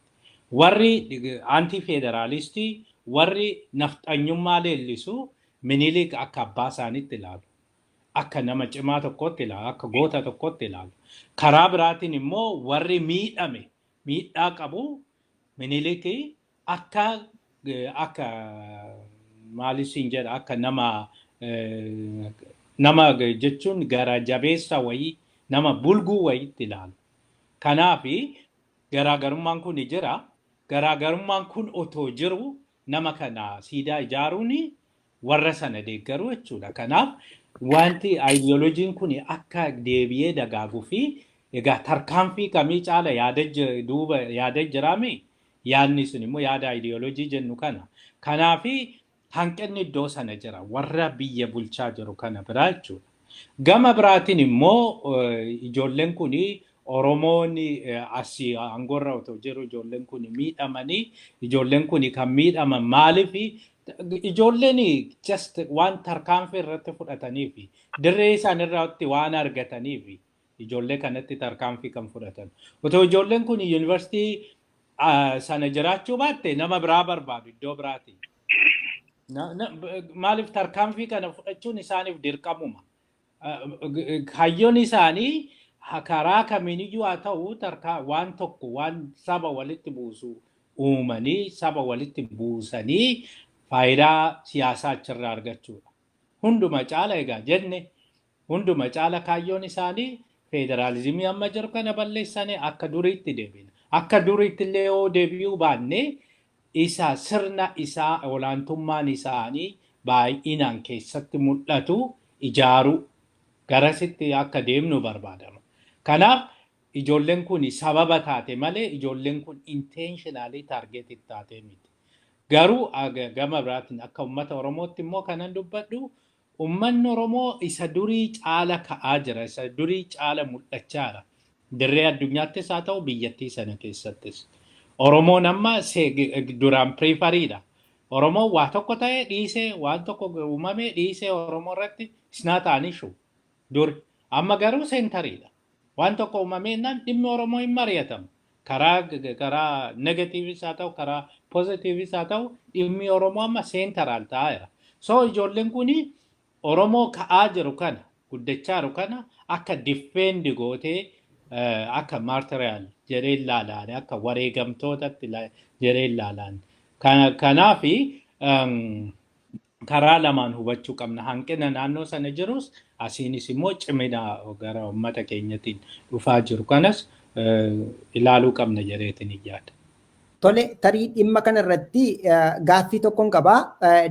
Warri anti federaalistii, warri nafxanyummaa leellisu, Minilik akka abbaa isaaniitti ilaalu. Akka nama cimaa tokkotti ilaalu, akka goota tokkotti ilaalu. Karaa biraatiin immoo warri miidhame, miidhaa qabu, Minilik akka maalisin jedha, akka nama jechuun gara jabeessa wayii, nama bulguu wayiitti ilaalu. Kanaafi garaagarummaan kun jira. Garaagarummaan kun otoo jiru nama kana siidaa ijaaruun warra sana deeggaru jechuudha. Kanaaf wanti aayidiyooloojiin kun akka deebi'ee dagaaguu fi egaa tarkaanfii kamii caala yaada duuba yaada jiraami, yaadni sun immoo yaada aayidiyooloojii jennu kana. Kanaafi hanqinni iddoo sana jira, warra biyya bulchaa jiru kana biraa jechuudha. Gama biraatiin immoo ijoolleen kun, Oromoon asii aangoorra otoo jiru ijoolleen kun miidhamanii, ijoolleen kun kan miidhaman maaliif? Ijoolleen just waan tarkaanfii irratti fudhatanii fi dirree isaan irratti waan argatanii fi ijoollee kanatti tarkaanfii kan fudhatan. Otoo ijoolleen kun yuunivarsiitii sana jiraachuu baatte, nama biraa barbaadu iddoo biraati. Maaliif tarkaanfii kana fudhachuun isaaniif dirqamuma. Kaayyoon isaanii karaa kamiiniyyuu haa ta'u waan tokko, waan saba walitti buusu uumanii, saba walitti buusanii faayidaa siyaasaa achirraa argachuudha. Hunduma caala egaa jenne, hunduma caala kaayyoon isaanii Federaalizimii amma jiru kana balleessanii akka duriitti deebina. Akka duriitti illee yoo deebi'uu baanne, isa sirna isaa olaantummaan isaanii baay'inaan keessatti mul'atu ijaaruu garasitti akka deemnu barbaadama. Kanaaf ijoolleen kun sababa taate malee ijoolleen kun intentionally targeted taatee miti. Garuu gama biraatiin akka uummata Oromootti immoo kanan dubbadhu, uummanni Oromoo isa durii caala ka'aa jira. Isa durii caala mul'achaa jira. Dirree addunyaattis haa ta'u, biyyattii sana keessattis. Oromoon amma duraan periphery dha. Oromoon waa tokko ta'ee dhiisee, waan tokko uumamee dhiisee, Oromoo irratti it's not an issue dur. Amma garuu center iidha. Waan tokko uumamee naan dhimmi Oromoo hin mari'atamu. Karaa negative is haa ta'u, karaa positive is haa ta'u, dhimmi Oromoo amma central ta'eera. So ijoolleen kuni Oromoo ka'aa jiru kana, guddachaa jiru kana akka defend gootee, akka martyrial jedhee ilaalaan, akka wareegamtootatti jedhee ilaalaan. Kanaafi karaa lamaan hubachuu qabna. Hanqina naannoo sana jirus, asiinis immoo cimina gara uummata keenyatiin dhufaa jiru kanas ilaaluu qabna jedheetiin yaada. Tole, tarii dhimma kanarratti gaaffii tokkoon qabaa.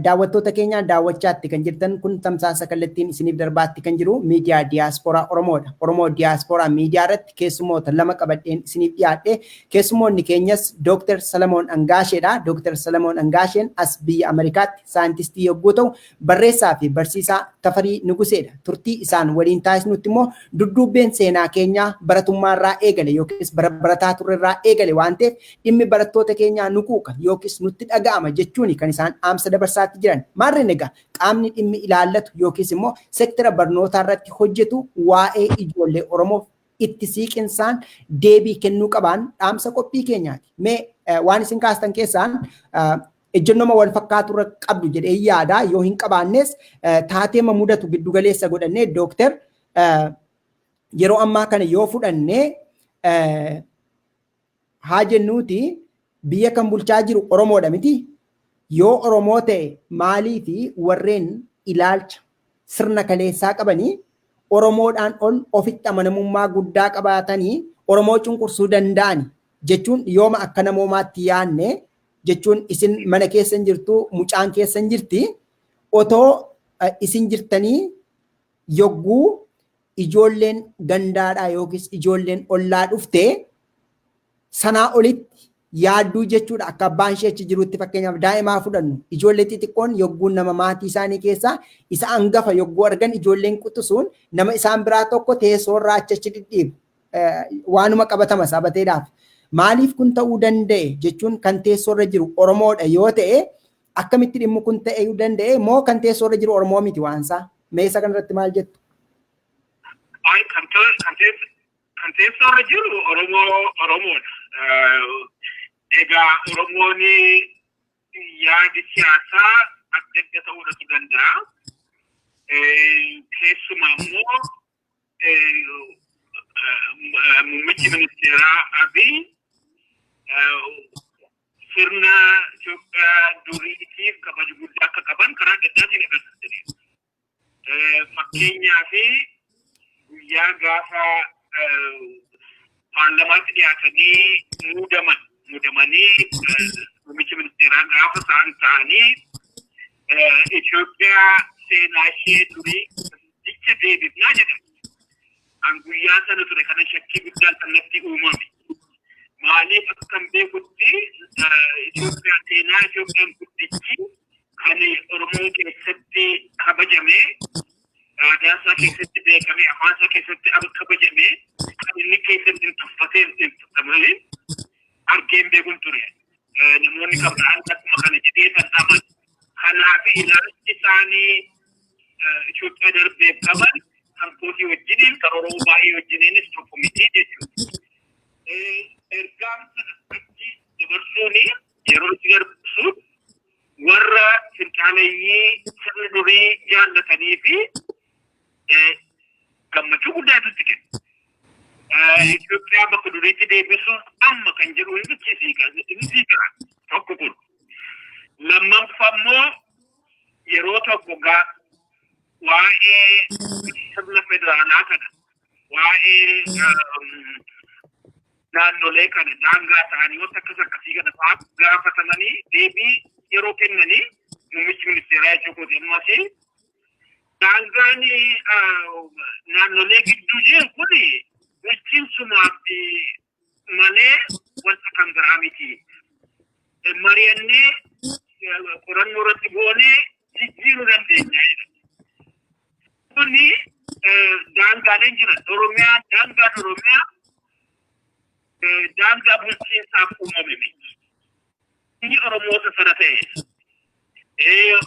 Daawwattoota keenyaan daawwachaatti kan jirtan kun tamsaasa kallattiin isiniif darbaatti kan jiru miidiyaa Diyaaspooraa Oromoodha. Oromoo Diyaaspooraa miidiyaa irratti keessummoota lama qabadheen isiniif dhiyaadhe. Keessummoonni keenyas Dooktar Salamoon Angaasheedha. Dooktar Salamoon Angaasheen as biyya Ameerikaatti saayintistii yogguu ta'u, barreessaa fi barsiisaa Tafarii Nuguseedha. Turtii isaan waliin taasisnutti immoo dudduubbeen seenaa keenyaa baratummaarraa eegale yookiis barataa turrerraa eegale waan ta'eef, dhimmi barattoota keenyaa nu quuqa yookiis nutti dhaga'ama jechuun kan isaan dhaamsa dabarsaatti jiran. Maarreen egaa qaamni dhimmi ilaallatu yookiis immoo seektara barnootaa irratti hojjetu waa'ee ijoollee Oromoof itti siiqinsaan deebii kennuu qabaan dhaamsa qophii keenyaati. Mee waan isin kaastan keessaan ejjennooma wal fakkaatu irra qabdu jedhee yaada. Yoo hin qabaannes, taateema mudatu giddugaleessa godhannee, dooktar, yeroo ammaa kana yoo fudhannee haa jennuuti, biyya kan bulchaa jiru Oromoodha miti. Yoo Oromoo ta'e, maalii fi warreen ilaalcha sirna kaleessaa qabanii Oromoodhaan ol ofitti amanamummaa guddaa qabaatanii Oromoo cunqursuu danda'ani jechuun, yooma akka namoomaatti yaanne jechuun, isin mana keessan jirtu, mucaan keessan jirti, otoo isin jirtanii yogguu ijoolleen gandaadhaa yookiis ijoolleen ollaa dhuftee sanaa olitti yaadduu jechuudha. Akka abbaan ishee achi jirutti, fakkeenyaaf daa'imaa fudhannu, ijoollee xixiqqoon yogguun nama maatii isaanii keessaa isa hangafa yogguu argan, ijoolleen quxisuun nama isaan biraa tokko teessoorraa achi achi dhidhiibu waanuma qabatama sabateedhaaf. Maaliif kun ta'uu danda'e jechuun, kan teessoorra jiru Oromoodha yoo ta'e, akkamitti dhimmi kun ta'uu danda'e? Moo kan teessoorra jiru Oromoo miti waansaa? Mee isa kanarratti maal jettu? Kan teessoorra jiru Oromoo Oromoodha. Egaa Oromoon yaadi siyaasaa adda adda ta'uudhatu danda'a. Keessumaa immoo muummichi ministeeraa Abiy sirna Itoophiyaa duriitiif kabaja guddaa akka qaban karaa adda addaatiin agarsiisaniiru. Fakkeenyaaf guyyaa gaafa paarlamaatti dhiyaatanii muudamanii muummicha ministeeraa gaafa isaan ta'anii, "Itoophiyaa seenaa ishee durii dicha deebifnaa" jedhan. An guyyaa sana ture kana shakkii guddaan kan natti uumame. Maaliif, akkan beekutti Itoophiyaa, seenaa Itoophiyaan guddichi kan Oromoo keessatti kabajame, aadaa isaa keessatti beekame, afaan isaa keessatti kabajame, kan inni keessatti hin tuffatee hin tuffatamne argeen beekuun ture. Namoonni kan biraan akkuma kana jedhee kan amanu. Kanaaf ilaalchi isaanii Itoophiyaa darbeef qaban kan kootii wajjiniin, kan Oromoo baay'ee wajjiniinis tokko miti jechuudha. Ergaan sana achi dabarsuun, yeroo itti dabarsuun, warra finxaaleeyyii sirna durii jaallatanii fi gammachuu guddaatu itti kenna. Itoophiyaa bakka duriitti deebisuuf amma kan jedhu inni siika tokko kun. Lammaffaa immoo yeroo tokko waa'ee sirna federaalaa kana Waa'ee naannolee kana daangaa ta'anii wanta akkas akkasii kana fa'aa gaafatamanii deebii yeroo kennanii, muummichi ministeeraa jechuu kooti, ammas daangaan naannolee gidduu jiru kun bulchiinsumaaf malee wanta kan biraa miti. Mari'annee qorannoo irratti goonee jijjiiruu dandeenya jedha. Kuni daangaaleen jiran Oromiyaa, daangaan Oromiyaa daangaa bulchiinsaaf uumame miti. Inni Oromoota sana ta'e.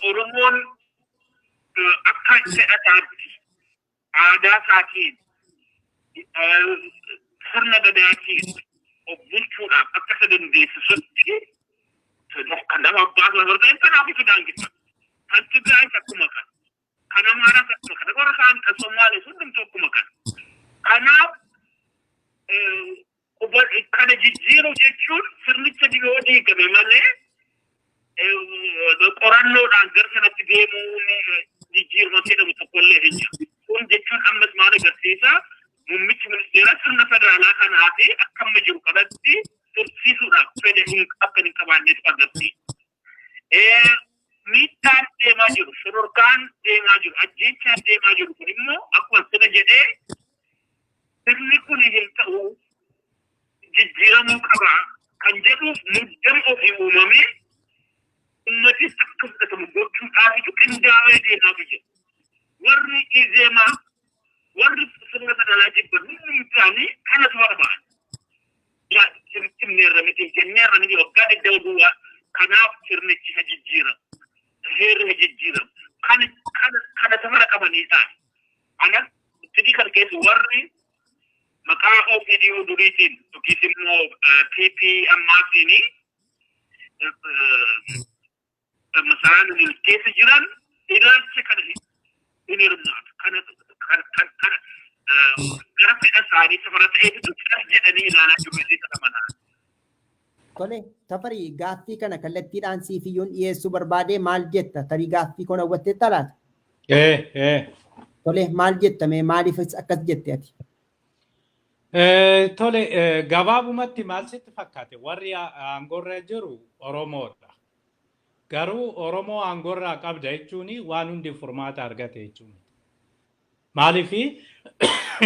Oromoon akka fedha isaatti aadaa isaatiin, sirna gadaatiin of bulchuudhaaf akka isa dandeessisutti kan nama abbaa sana ta'e kanaaf itti daangeffata. Kan Tigraayis akkuma kana. Kan Amaaraas akkuma kana. Warra kaan kan Somaalees hundumtuu akkuma kana. Kanaaf kana jijjiiruu jechuun sirnicha yoo diigame malee qorannoodhaan gara sanatti deemuun jijjiirama jedhamu tokkollee hin jiru. Kun jechuun ammas maal agarsiisa? Muummichi ministeeraa sirna federaalaa kanaa fi akka amma jiru kanatti tursiisuudhaaf fedha akka hin qabaanneef agarsiisa. Miidhaan deemaa jiru, shororkaan deemaa jiru, ajjeechaan deemaa jiru kun immoo akkuma sirna jedhee sirni kun hin ta'u, jijjiiramuu qaba kan jedhuuf muddama ofii uumamee uummatis akka fudhatamu gochuudhaafitu qindaa'ee deemaatu jira. Warri Izeemaa, warri sirna federaalaa jibban hundi isaanii kanatu barbaada. Himneerra miti, jenneerra miti, waggaa 20 duwwaa kanaaf sirnichi ha jijjiiramu. Heerri ha jijjiiramu. Kana safara qabanii ta'an. Anas sidii kana keessa warri maqaa OPDO duriitiin yookiis immoo PP ammaatiin masaraa nuti keessa jiran ilaalcha kana hin hirmaatu. Kana gara fedha isaanii safara ta'eetu cal jedhanii ilaalaa jiru illee kana manaa. Tole, Tafarii, gaaffii kana kallattiidhaan siif iyyuun dhiyeessuu barbaade, maal jetta? Tarii gaaffii kun hawwatteetta laata? Ee. Tole, maal jetta mee, maaliif akkas jette ati? Tole, gabaabumatti maal sitti fakkaate, warri aangoorra jiru Oromoodha. Garuu Oromoo aangoorraa qabda jechuun waan hundi furmaata argate jechuun. Maaliif,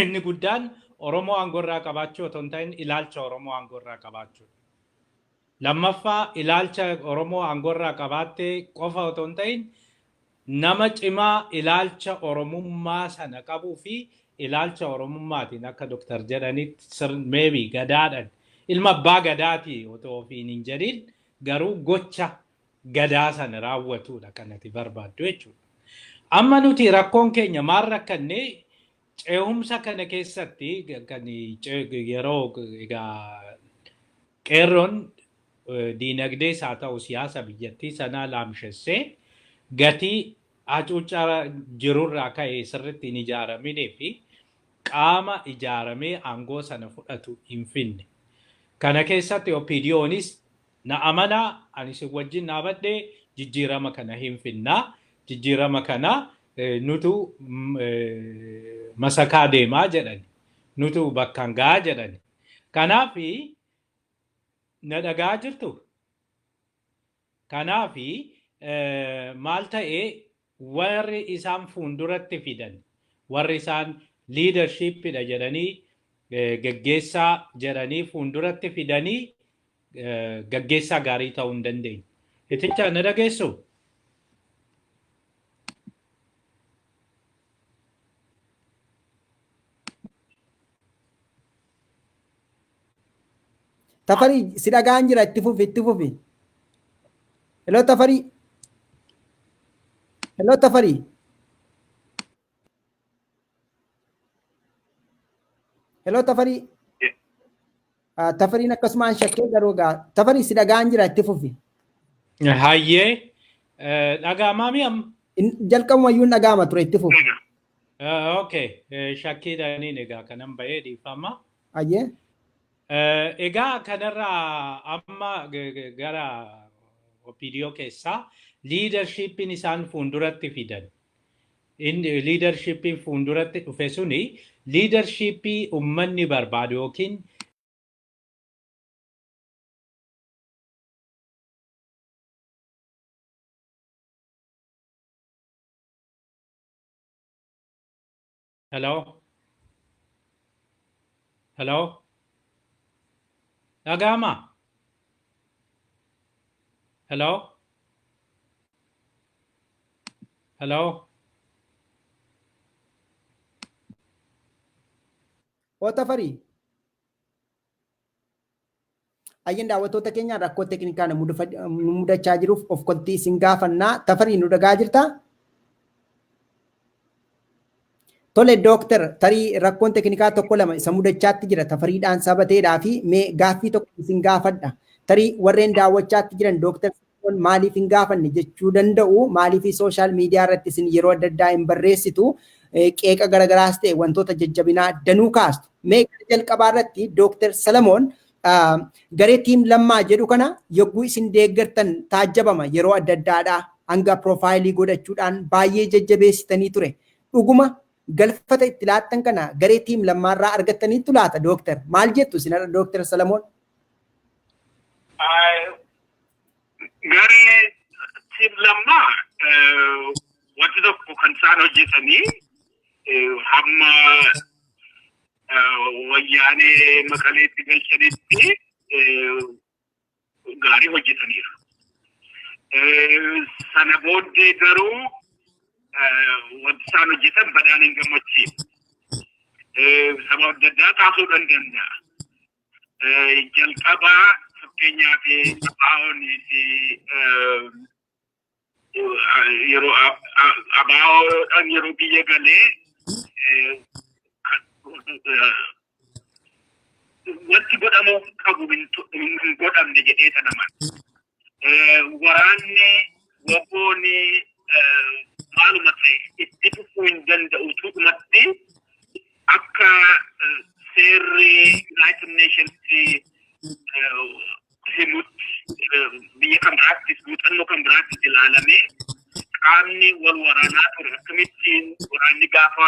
inni guddaan Oromoo aangoorraa qabaachuu otoo hin ta'in ilaalcha Oromoo aangoorraa qabaachuudha. Lammaffaa, ilaalcha Oromoo aangoorraa qabaattee qofa otoo hin ta'in nama cimaa ilaalcha Oromummaa sana qabuu fi ilaalcha Oromummaatiin akka Doktar jedhanitti maybe gadaadhaan ilma abbaa gadaatii otoo ofiin hin jedhin garuu gocha gadaa sana raawwatudha kan ati barbaaddu jechuudha. Amma nuti rakkoon keenya maal rakkanne, ce'umsa kana keessatti kan yeroo egaa qeerroon diinagdees haa ta'u siyaasa biyyattii sanaa laamshessee gatii hacuuccaa jirurraa ka'ee sirriitti hin ijaaraminii fi qaama ijaaramee aangoo sana fudhatu hin finne. Kana keessatti OPDOnis na amanaa, ani isin wajjin dhaabadhee jijjiirama kana hin finnaa, jijjiirama kana nutu masakaa deemaa jedhani, nutu bakkaan gahaa jedhani. Kanaaf na dhagaa jirtu. Kanaaf maal ta'e, warri isaan fuulduratti fidan, warri isaan leadershipidha jedhanii, gaggeessaa jedhanii fuulduratti fidanii, gaggeessaa gaarii ta'uu hin dandeenye. Iticha, na dhageessu? Tafarii, si dhagaan jira, itti fufi, itti fufi. Hello, Tafarii. Hello, Tafarii. Hello, Tafarii. Tafariin akkasumaan shakkee, garuu gaa Tafarii, si dhagaan jira, itti fufi. Hayyee, dhaga'amaami amma? Jalqabumayyuu hin dhaga'ama ture, itti fufi. Okay, shakkiidhaaniin egaa kanan bahee, dhiifama. Hayyee. Egaa kanarraa amma gara OPDO keessaa leadershipiin isaan fuulduratti fidan. Inni leadershipii fuulduratti dhufe suni leadershipii uummanni barbaadu yookiin Hello? Hello? Dhaga'amaa? Hello? Hello? Hoo Tafarii. Ayyeen, daawwattoota keenya, rakkoo teeknikaa nu mudachaa jiruuf of koltii isin gaafannaa. Tafarii, nu dhagaa jirtaa? Tole dooktar, tarii rakkoon teeknikaa tokko lama isa mudachaatti jira Tafariidhaan sabateedhaa fi mee gaaffii tokko isin gaafadha. Tarii warreen daawwachaatti jiran dooktar maaliif hin gaafanne jechuu danda'u. Maaliif social media irratti isin yeroo adda addaa hin barreessitu, qeeqa garagaraas ta'e wantoota jajjabinaa danuu kaastu. Mee jalqabaa irratti dooktar Salamoon, garee Team Lammaa jedhu kana yogguu isin deeggartan taajjabama yeroo adda addaadhaa, hanga profile godhachuudhaan baay'ee jajjabeessitanii ture. Dhuguma galfata itti laattan kana garee Team Lammaarraa argattaniittu laata, dooktar? Maal jettu isin har'a, dooktar Salamoon? Garee Team Lammaa wanti tokko kan isaan hojjetanii hamma Wayyaanee Maqaleetti galchanitti gaarii hojjetaniiru. Sana booddee garuu wanti isaan hojjetan badaan hin gammachiifne. Sababa adda addaa kaasuu danda'a. Jalqabaa fakkeenyaaf ABO'nii fi yeroo ABO'dhaan yeroo biyya galee wanti godhamuu qabu hin godhamne jedhee sanaman. Waraanni WBO'n maaluma ta'e itti fufuu hin danda'u dhumatti akka seerri United Nations himutti, biyya kan biraattis muuxannoo kan biraattis ilaalamee, qaamni wal waraanaa ture akkamittiin waraanni gaafa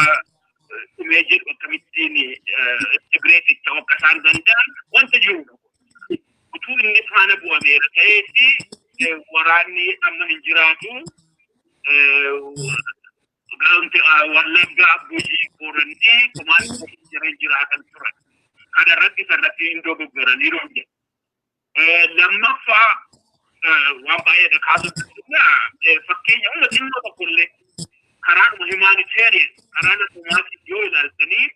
dhumee jedhu akkamittiin integrate ta'uu akka isaan danda'an wanta jirudha. Utuu inni faana bu'ameera ta'eeti waraanni amma hin jiraatu. Wallaggaa, Gujii, Boorannii kumaan jiran jiraatan turan. Kana irratti isarratti hin dogoggoraniiru jedhu. Lammaffaa waan baay'eedha kaasuu danda'a. Fakkeenya hunda xinnoo tokko illee karaadhuma humanitarian, karaa namumaatiin yoo ilaaltanii,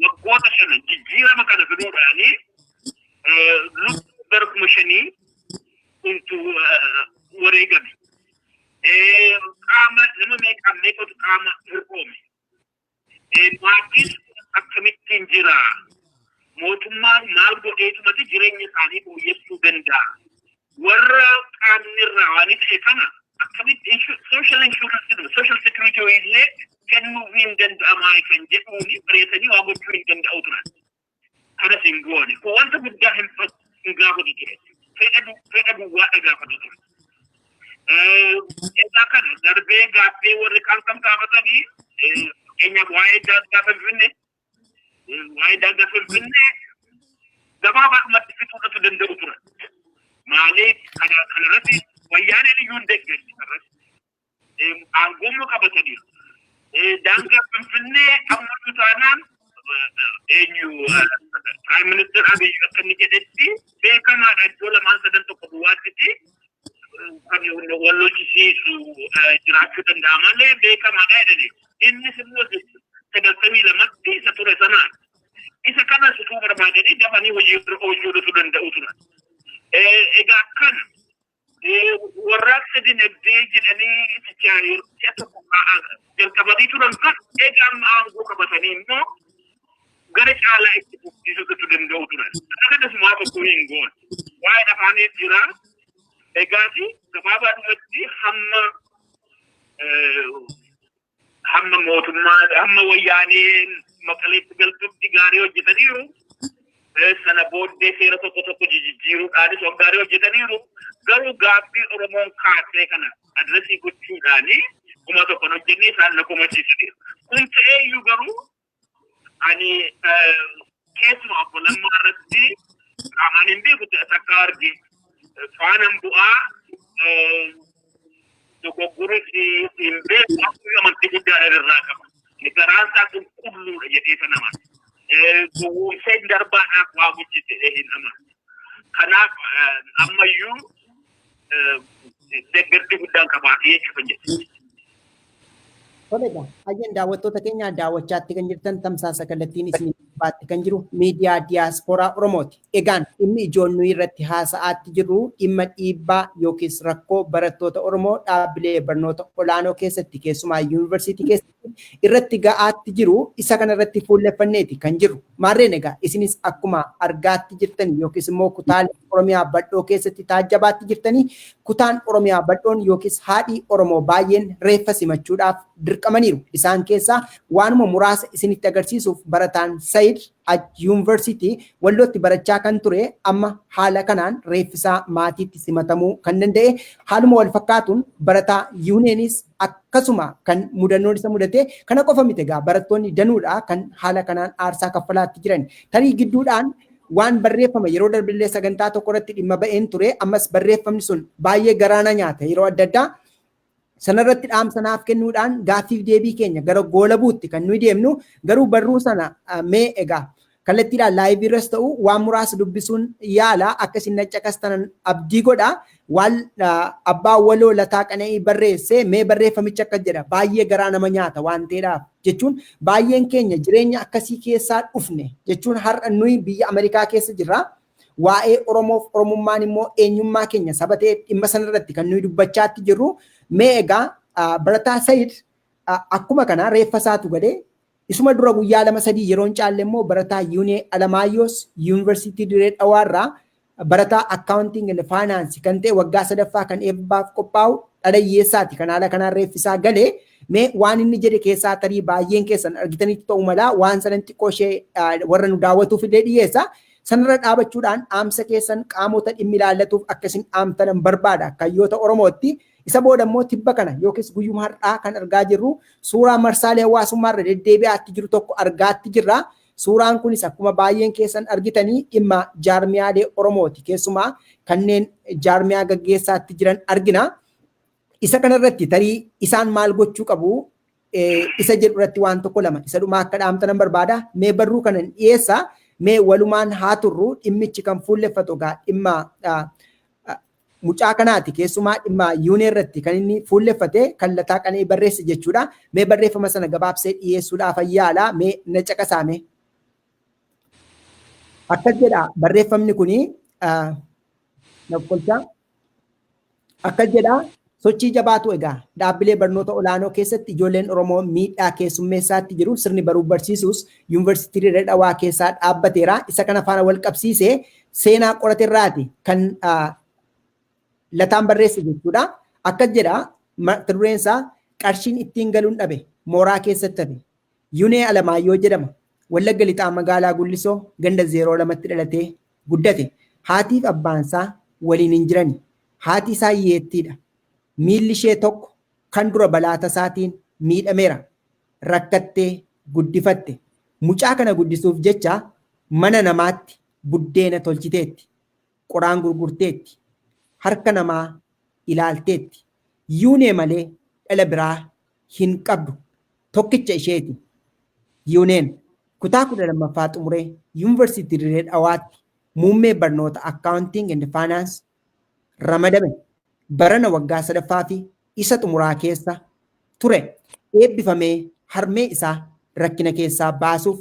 waggoota 5 jijjiirama kana fiduudhaanii lubbuu gara 5,000 kuntu wareegame. Qaama nama meeqaan meeqatu qaama hir'oome. Maatiin akkamittiin jira? Mootummaan maal godheetumati jireenya isaanii fooyyessuu danda'a? Warra qaamni irraa waan ta'e kana akkamitti social insurance, social security illee kennuu hin danda'amaa kan jedhuuni bareessanii waa gochuu hin danda'u turan. Kanas hin goone. Kun wanta guddaa hin gaafatu ture. Fedha duwwaadha gaafatu ture. Egaa kana darbee gaaffii warri kaan kan gaafatanii, fakkeenyaaf waa'ee daangaa Finfinnee gabaabaadhumatti fixuudhatu danda'u turan. Maaliif kanarratti Wayyaaneen iyyuu hin deeggarre irratti aangoommoo qabataniiru. Daangaa Finfinnee amma taanaan eenyu, Prime Minister Abiy akka inni jedhetti beekamaadha, iddoo lamaan sadan tokko duwwaatti kan wal lolchisiisu jiraachuu danda'a malee beekamaadha jedhani. Innis immoo 92tti isa ture sanaan. Isa kanas utuu barbaadanii dafanii hojii irra oolchuu danda'u turan. Egaa kan warraaqsa dinagdee jedhanii si'a tokko jalqabanii turan kan egaa amma aangoo qabatanii immoo gara caalaa itti fufsiisuutu danda'u turan. Kanas maa tokko hin goone. Waa'een afaanii jira. Egaati gabaabaadhumatti hamma mootummaa hamma Wayyaanee Maqaleetti galtutti gaarii hojjetaniiru. Sana booddee seera tokko tokko jijjiiruudhaanis waan gaarii hojjetaniiru. Garuu gaaffii Oromoon kaasee kana address gochuudhaani 1000 hojjennee isaan na komachiisaniiru. Kun ta'ee iyyuu garuu ani keessumaa obbo Lammaa irratti qaamaan hin beeku takka arge faanan bu'aa dogoggorus hin beeku akkuma amantii guddaa irraa qaba. Garaan isaa qulqulluudha jedhee sana amana. Gowwoomsee darbaadhaaf waa hojjete hin amanu. Kanaaf ammayyuu deeggartii guddaan qabaatee jechuudha jedhe. Toledha. Hayyeen daawwattoota keenya daawwachaatti kan jirtan tamsaasa kallattiin isin baatti kan jiru miidiyaa diyaaspooraa Oromooti. Egaan dhimmi ijoon nuyi irratti haasa'aatti jirru dhimma dhiibbaa yookiis rakkoo barattoota Oromoo dhaabbilee barnoota olaanoo keessatti keessumaa yuunivarsiitii keessatti irratti ga'aatti jiru isa kana irratti fuulleffanneeti kan jirru. Maarreen egaa isinis akkuma argaatti jirtan yookiis immoo kutaalee Oromiyaa bal'oo keessatti taajjabaatti jirtanii kutaan Oromiyaa bal'oon yookiis haadhi Oromoo baay'een reeffa simachuudhaaf dirqamaniiru. Isaan keessaa waanuma muraasa isinitti agarsiisuuf barataan Sayid Yuunivarsiitii Wallootti barachaa kan ture amma haala kanaan reeffisaa maatiitti simatamuu kan danda'e haaluma wal fakkaatuun barataa Yuuneenis akkasuma kan mudannoon isa mudate kana qofa miti egaa barattoonni danuudha kan haala kanaan aarsaa kaffalaatti jiran. Tarii gidduudhaan waan barreeffama yeroo darbillee sagantaa tokko irratti dhimma ba'een ture ammas barreeffamni sun baay'ee garaana nyaata yeroo adda addaa sanarratti dhaamsa naaf kennuudhaan gaaffiif deebii keenya gara goolabuutti kan nuyi deemnu garuu barruu sana mee egaa kallattiidhaan laayivii irras ta'u waan muraasa dubbisuun yaala akka isin caqastanan abdii godha waan abbaa waloo Lataa Qana'ii barreesse mee barreeffamicha akkas jedha baay'ee garaa nama nyaata waan ta'eedhaaf jechuun baay'een keenya jireenya akkasii keessaa dhufne jechuun har'a nuyi biyya Ameerikaa keessa jirra. Waa'ee Oromoof Oromummaan immoo eenyummaa keenya saba ta'e dhimma sanarratti kan nuyi dubbachaatti jirru mee egaa barataa Sayid akkuma kana reeffa isaatu galee isuma dura guyyaa 2-3 yeroo hin caalle immoo barataa Yuunee Alamaayyoos Yuunivarsiitii Dirree Dhawaarraa barataa Accounting and Finance kan ta'e waggaa 3ffaa kan eebbaaf qophaa'u dhala hiyyeessaati kan haala kanaan reeffi isaa galee mee waan inni jedhe keessaa tarii baay'een keessan argitanitti ta'uu mala waan sanan xiqqoo ishee warra nu daawwatuuf illee dhiyeessa. Sanarra dhaabachuudhaan dhaamsa keessan qaamota dhimmi ilaallatuuf akkasin dhaamtanan barbaada hayyoota Oromootti. Isa booda immoo tibba kana yookiis guyyuma har'aa kan argaa jirru suuraa marsaalee hawaasummaa irra deddeebi'aatti jiru tokko argaatti jirra. Suuraan kunis akkuma baay'een keessan argitanii dhimma jaarmiyaalee Oromooti. Keessumaa kanneen jaarmiyaa gaggeessaatti jiran argina. Isa kanarratti tarii isaan maal gochuu qabu isa jedhu irratti waan tokko lama isa dhumaa akka dhaamtanan barbaada. Mee barruu kanan dhiyeessa. Mee walumaan haa turru dhimmichi kan fuulleffatu egaa dhimma mucaa kanaati keessumaa dhimma Yuunee irratti kan inni fuulleffate kan Lataa Qana'ii barreesse jechuudha. Mee barreeffama sana gabaabsee dhiyeessuudhaaf yaala mee na caqasaame. Akkas jedha barreeffamni kuni akkas jedha sochii jabaatu egaa dhaabbilee barnoota olaanoo keessatti ijoolleen Oromoo miidhaa keessummeessaatti jiru sirni baruu barsiisuus yuunivarsiitii Dirree Dhawaa keessaa dhaabbateera. Isa kana faana wal qabsiisee seenaa qoraterraati kan Lataan barreesse jechuudha. Akkas jedha mata dureen isaa qarshiin ittiin galuun dhabe mooraa keessatti hafe. Yuunee Alamaayyoo jedhama. Wallagga Lixaa magaalaa Gullisoo ganda 02tti dhalatee guddate. Haatiif abbaan isaa waliin hin jirani. Haati isaa hiyyeettiidha. Miilli ishee tokko kan dura balaa tasaatiin miidhameera. Rakkattee guddifatte. Mucaa kana guddisuuf jecha mana namaatti buddeena tolchiteetti. Qoraan gurgurteetti. Harka namaa ilaalteetti. Yuunee malee dhala biraa hin qabdu. Tokkicha isheeti. Yuuneen kutaa 12ffaa xumuree Yuunivarsiitii Dirree Dhawaatti muummee barnoota Accounting and Finance ramadame. Barana waggaa 3ffaa fi isa xumuraa keessa ture. Eebbifamee harmee isaa rakkina keessaa baasuuf,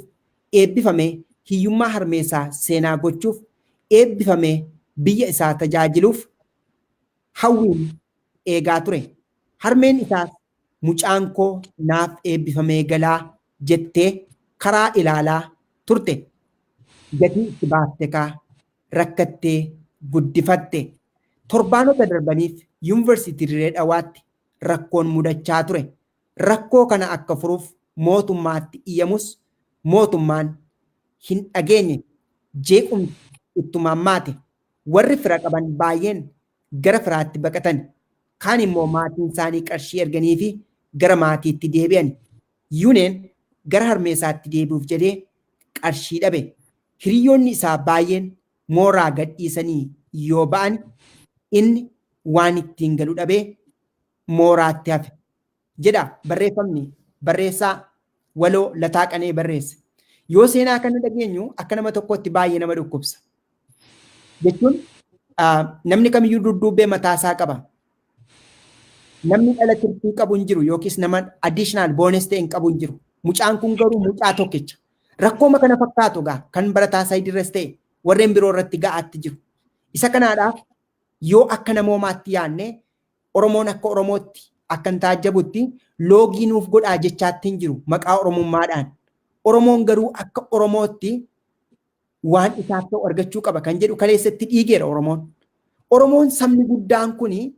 eebbifamee hiyyummaa harmee isaa seenaa gochuuf, eebbifamee biyya isaa tajaajiluuf hawwiin eegaa ture. Harmeen isaas mucaan koo naaf eebbifamee galaa jettee karaa ilaalaa turte. Gatii itti baafte kaa rakkattee guddifatte. Torbaanota darbaniif Yuunivarsiitii Dirree Dhawaatti rakkoon mudachaa ture. Rakkoo kana akka furuuf mootummaatti iyyamus mootummaan hin dhageenye. Jeequmsi ittuma hammaate. Warri fira qaban baay'een gara firaatti baqatan. Kaan immoo maatiin isaanii qarshii erganii fi gara maatiitti deebi'an. Yuuneen gara harmeessaatti deebi'uuf jedhee qarshii dhabe. Hiriyoonni isaa baay'een mooraa gadhiisanii yoo ba'an inni waan ittiin galu dhabee mooraatti hafe. Jedha barreeffamni barreessaa Waloo Lataa Qanee barreesse. Yoo seenaa kana dhageenyu akka nama tokkotti baay'ee nama dhukkubsa. Jechuun namni kamiyyuu dudduubbee mataasaa qaba. Namni dhala tirfii qabu hin jiru yookiis nama additional bonus ta'e hin qabu hin jiru. Mucaan kun garuu mucaa tokkicha. Rakkooma kana fakkaatu gaa kan barataa Sayidirras ta'e warreen biroo irratti ga'aatti jiru. Isa kanaadhaaf yoo akka namoomaatti yaadne, Oromoon akka Oromootti akka hin taajjabutti loogii nuuf godhaa jechaatti hin jiru maqaa Oromummaadhaan. Oromoon garuu akka Oromootti waan isaaf ta'u argachuu qaba kan jedhu kaleessatti dhiigeera Oromoon. Oromoon sabni guddaan kuni,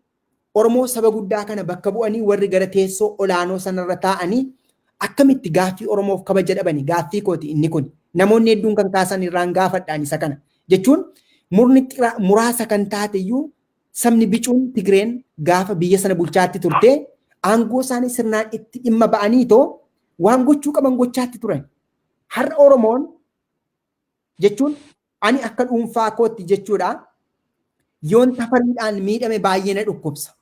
Oromoo saba guddaa kana bakka bu'anii warri gara teessoo olaanoo sanarra taa'anii akkamitti gaaffii Oromoof kabaja dhabani? Gaaffii kooti inni kun. Namoonni hedduun kan kaasan irraan gaafadhaan isa kana. Jechuun murni muraasa kan taate iyyuu, sabni bicuun Tigreen gaafa biyya sana bulchaatti turte aangoo isaanii sirnaan itti dhimma ba'anii too waan gochuu qaban gochaatti turan. Har'a Oromoon, jechuun ani akka dhuunfaa kootti jechuudha, yoon Tafariidhaan miidhame baay'ee na dhukkubsa.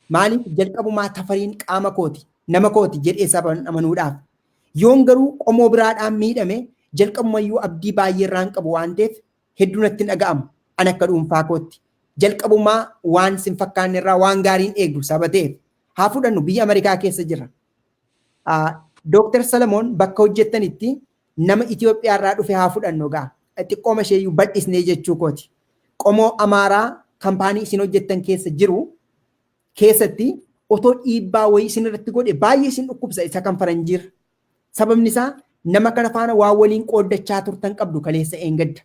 Maaliif? Jalqabumaa Tafariin qaama kooti, nama kooti jedhee saba amanuudhaaf. Yoon garuu qomoo biraadhaan miidhame jalqabumayyuu abdii baay'ee irraan qabu waan ta'eef hedduu natti hin dhaga'amu an akka dhuunfaa kootti. Jalqabumaa waan sin fakkaanne irraa waan gaariin eegdu saba ta'eef. Haa fudhannu, biyya Ameerikaa keessa jirra. Dooktar Salamoon, bakka hojjettanitti nama Itoophiyaa irraa dhufe haa fudhannu gaa. Xiqqooma isheeyyuu bal'isnee jechuu kooti. Qomoo Amaaraa kaampaanii isin hojjettan keessa jiru keessatti otoo dhiibbaa wayii isin irratti godhe baay'ee isin dhukkubsa isa kan faranjiirra. Sababni isaa nama kana faana waan waliin qooddachaa turtan qabdu kaleessa eengadda.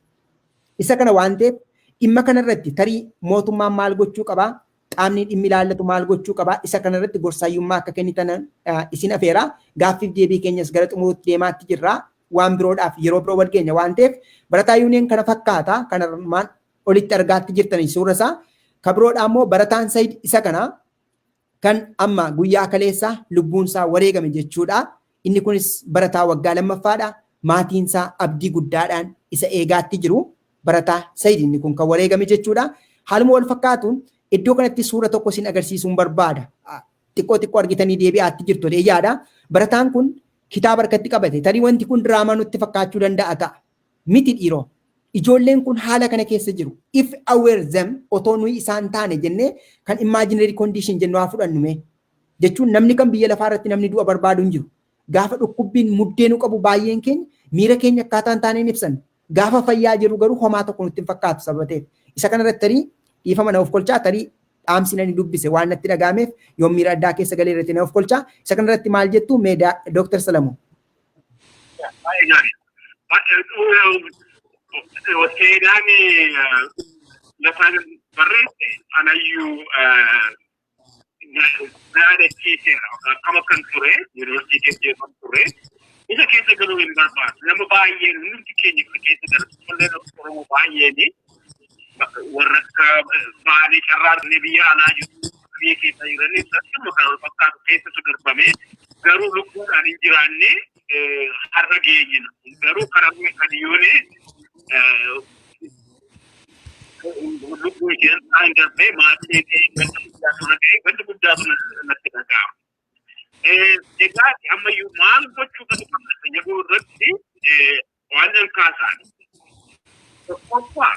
Isa kana waan ta'eef dhimma kanarratti tarii mootummaan maal gochuu qabaa? Qaamni dhimmi ilaallatu maal gochuu qabaa? Isa kanarratti gorsaayyummaa akka kennitan isin afeera. Gaaffiif deebii keenyas gara xumuruutti deemaatti jirra. Waan biroodhaaf yeroo biroo wal geenya waan ta'eef, barataa Yuuneen kana fakkaata. Kana armaan olitti argaatti jirtanii suura isaa. Ka biroodhaa immoo barataan Sayid isa kana, kan amma guyyaa kaleessaa lubbuun isaa wareegame jechuudha. Inni kunis barataa waggaa lammaffaadha. Maatiin isaa abdii guddaadhaan isa eegaatti jiru. Barataa Sayid inni kun kan wareegame jechuudha. Haaluma wal fakkaatuun iddoo kanatti suura tokko isin agarsiisuun barbaada. Xiqqoo xiqqoo argitanii deebi'aatti jirtu yaada. Barataan kun kitaaba harkatti qabate. Tarii wanti kun diraamaa nutti fakkaachuu danda'a ta'a. Miti dhiiroo. Ijoolleen kun haala kana keessa jiru. If aware them, otoo nuyi isaan taane jennee kan imaginary condition jennu haa fudhannu mee. Jechuun namni kan biyya lafaa irratti namni du'a barbaadu hin jiru. Gaafa dhukkubbiin muddee nu qabu baay'een keenya miira keenya akkaataa hin taaneen ibsan. Gaafa fayyaa jiru garuu homaa tokko nutti hin fakkaatu sababa ta'eef. Isa kana irratti tarii dhiifama na of kolchaa, tarii dhaamsi nani dubbise waan natti dhagaameef yoon miira addaa keessa galee irratti na of kolchaa. Isa kana irratti maal jettu mee, Dooktar Salamoo? Baay'ee gaarii. Seenaan lafa barreesse anayyuu na yaadachiiseera. Akkam akkan ture, yuunivarsiitii keessa yeroo ture. Isa keessa galuu hin barbaadu. Nama baay'een hundumti keenya kana keessa darbu. Ijoolleen Oromoo baay'een warra akka baalee carraaqnee biyya alaa jiru, biyya keessa jiran akkuma kan wal fakkaatu keessatu darbame, garuu lubbuudhaan hin jiraanne har'a geenyina. Garuu karaa kan yoone lubbuu isheen isaan darbee maatii ganda guddaatu na ga'e, ganda guddaatu natti dhaga'ama. Egaa ammayyuu maal gochuu qabu qabna jedhu irratti waan nan kaasan. Tokkoffaa,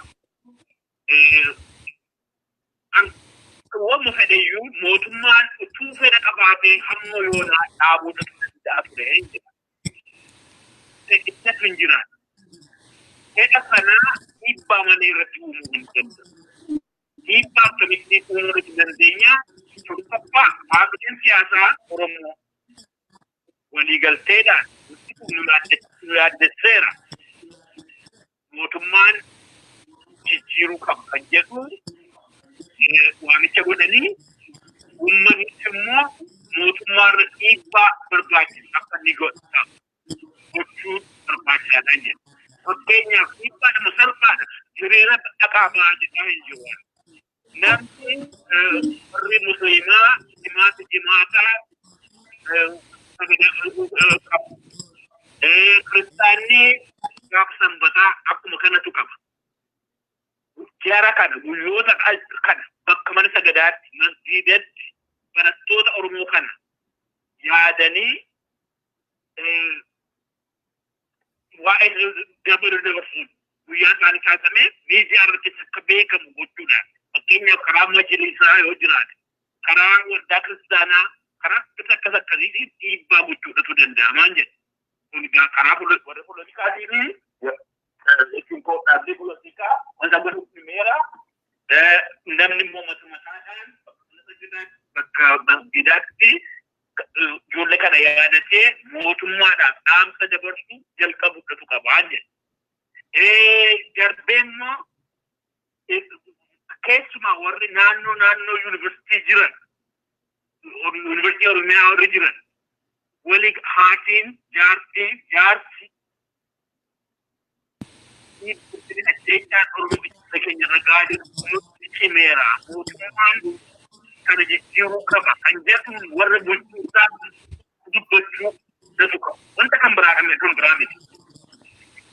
wamma fedheyyuu mootummaan utuu fedha qabaatee hamma yoonaa dhaabuu danda'a ture jedha. Fedhichatu hin jiraatu. Fedha kanaa dhiibbaa malee irratti uumuu hin danda'u. Dhiibbaa akkamitti uumuu hin dandeenya? Tokkoffaa, paartiin siyaasaa Oromoo waliigalteedhaan nu yaaddesseera. Mootummaan jijjiiruu qaba kan jedhu waamicha godhanii, uummanni immoo mootummaa irra dhiibbaa barbaachisu akka inni godhu gochuu barbaachisaadha jedhu. Fakkeenyaaf, dhiibbaadhuma salphaadha. Hiriira dhaqaa ba'aa jedhaa hin jiru. Namni warri musliimaa jimaata jimaataa qabu. Kiristaanni gaafa sanbataa akkuma kanatu qaba. Jara kana guyyoota kana bakka mana sagadaatti, masgiidatti barattoota Oromoo kana yaadanii waa'ee dabalu dabarsuun guyyaa isaanii kaasamee miidiyaa irratti akka beekamu gochuudhaan, fakkeenyaaf karaa majlisaa yoo jiraate, karaa waldaa kiristaanaa, karaa akkas akkasiitiin dhiibbaa gochuudhatu danda'amaan jedhe. Kun egaa karaa warra politikaatiin jechuun koo dhaabbii politikaa wanta godhu himeera. Namni immoo mata mataadhaan bakka mana sagadaatti, bakka masgiidaatti ijoollee kana yaadatee mootummaadhaaf dhaamsa dabarsu jalqabuudhatu qabaa jedhe. Darbee immoo keessumaa warri naannoo naannoo yuunivarsiitii jiran, yuunivarsiitii Oromiyaa warri jiran, wali haatiin, jaartii, jaarsi ajjeechaan Oromoo biyya keenya irra gahaa jiru nutti cimeera. Mootummaan kana jijjiiruu qaba. Kan jedhu warra bulchiinsaa dubbachuu datu qaba. Wanta kan biraa kan biraa miti.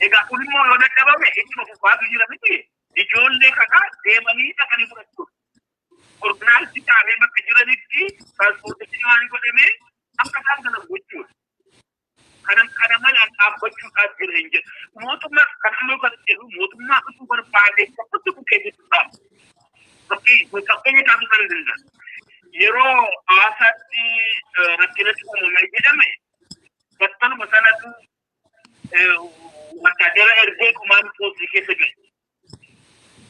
Egaa kun immoo yoo dadhabame ittuma fufaatu jira miti. Ijoollee kana deemanii dhaqanii fudhachuu. Organize ta'anii bakka jiranitti transportation waan godhamee akka isaan kana gochuudha. Kana malaan dhaabbachuudhaaf jira hin jedhu. Mootummaa kan ammoo kan jedhu mootummaa utuu barbaade tokkotti bukkee jechuudha. Fakkeenya kaasuu kan danda'a. Yeroo hawaasaatti rakkinatti uumame jedhame, battaluma sanatu wattaadara ergee command post keessa gale.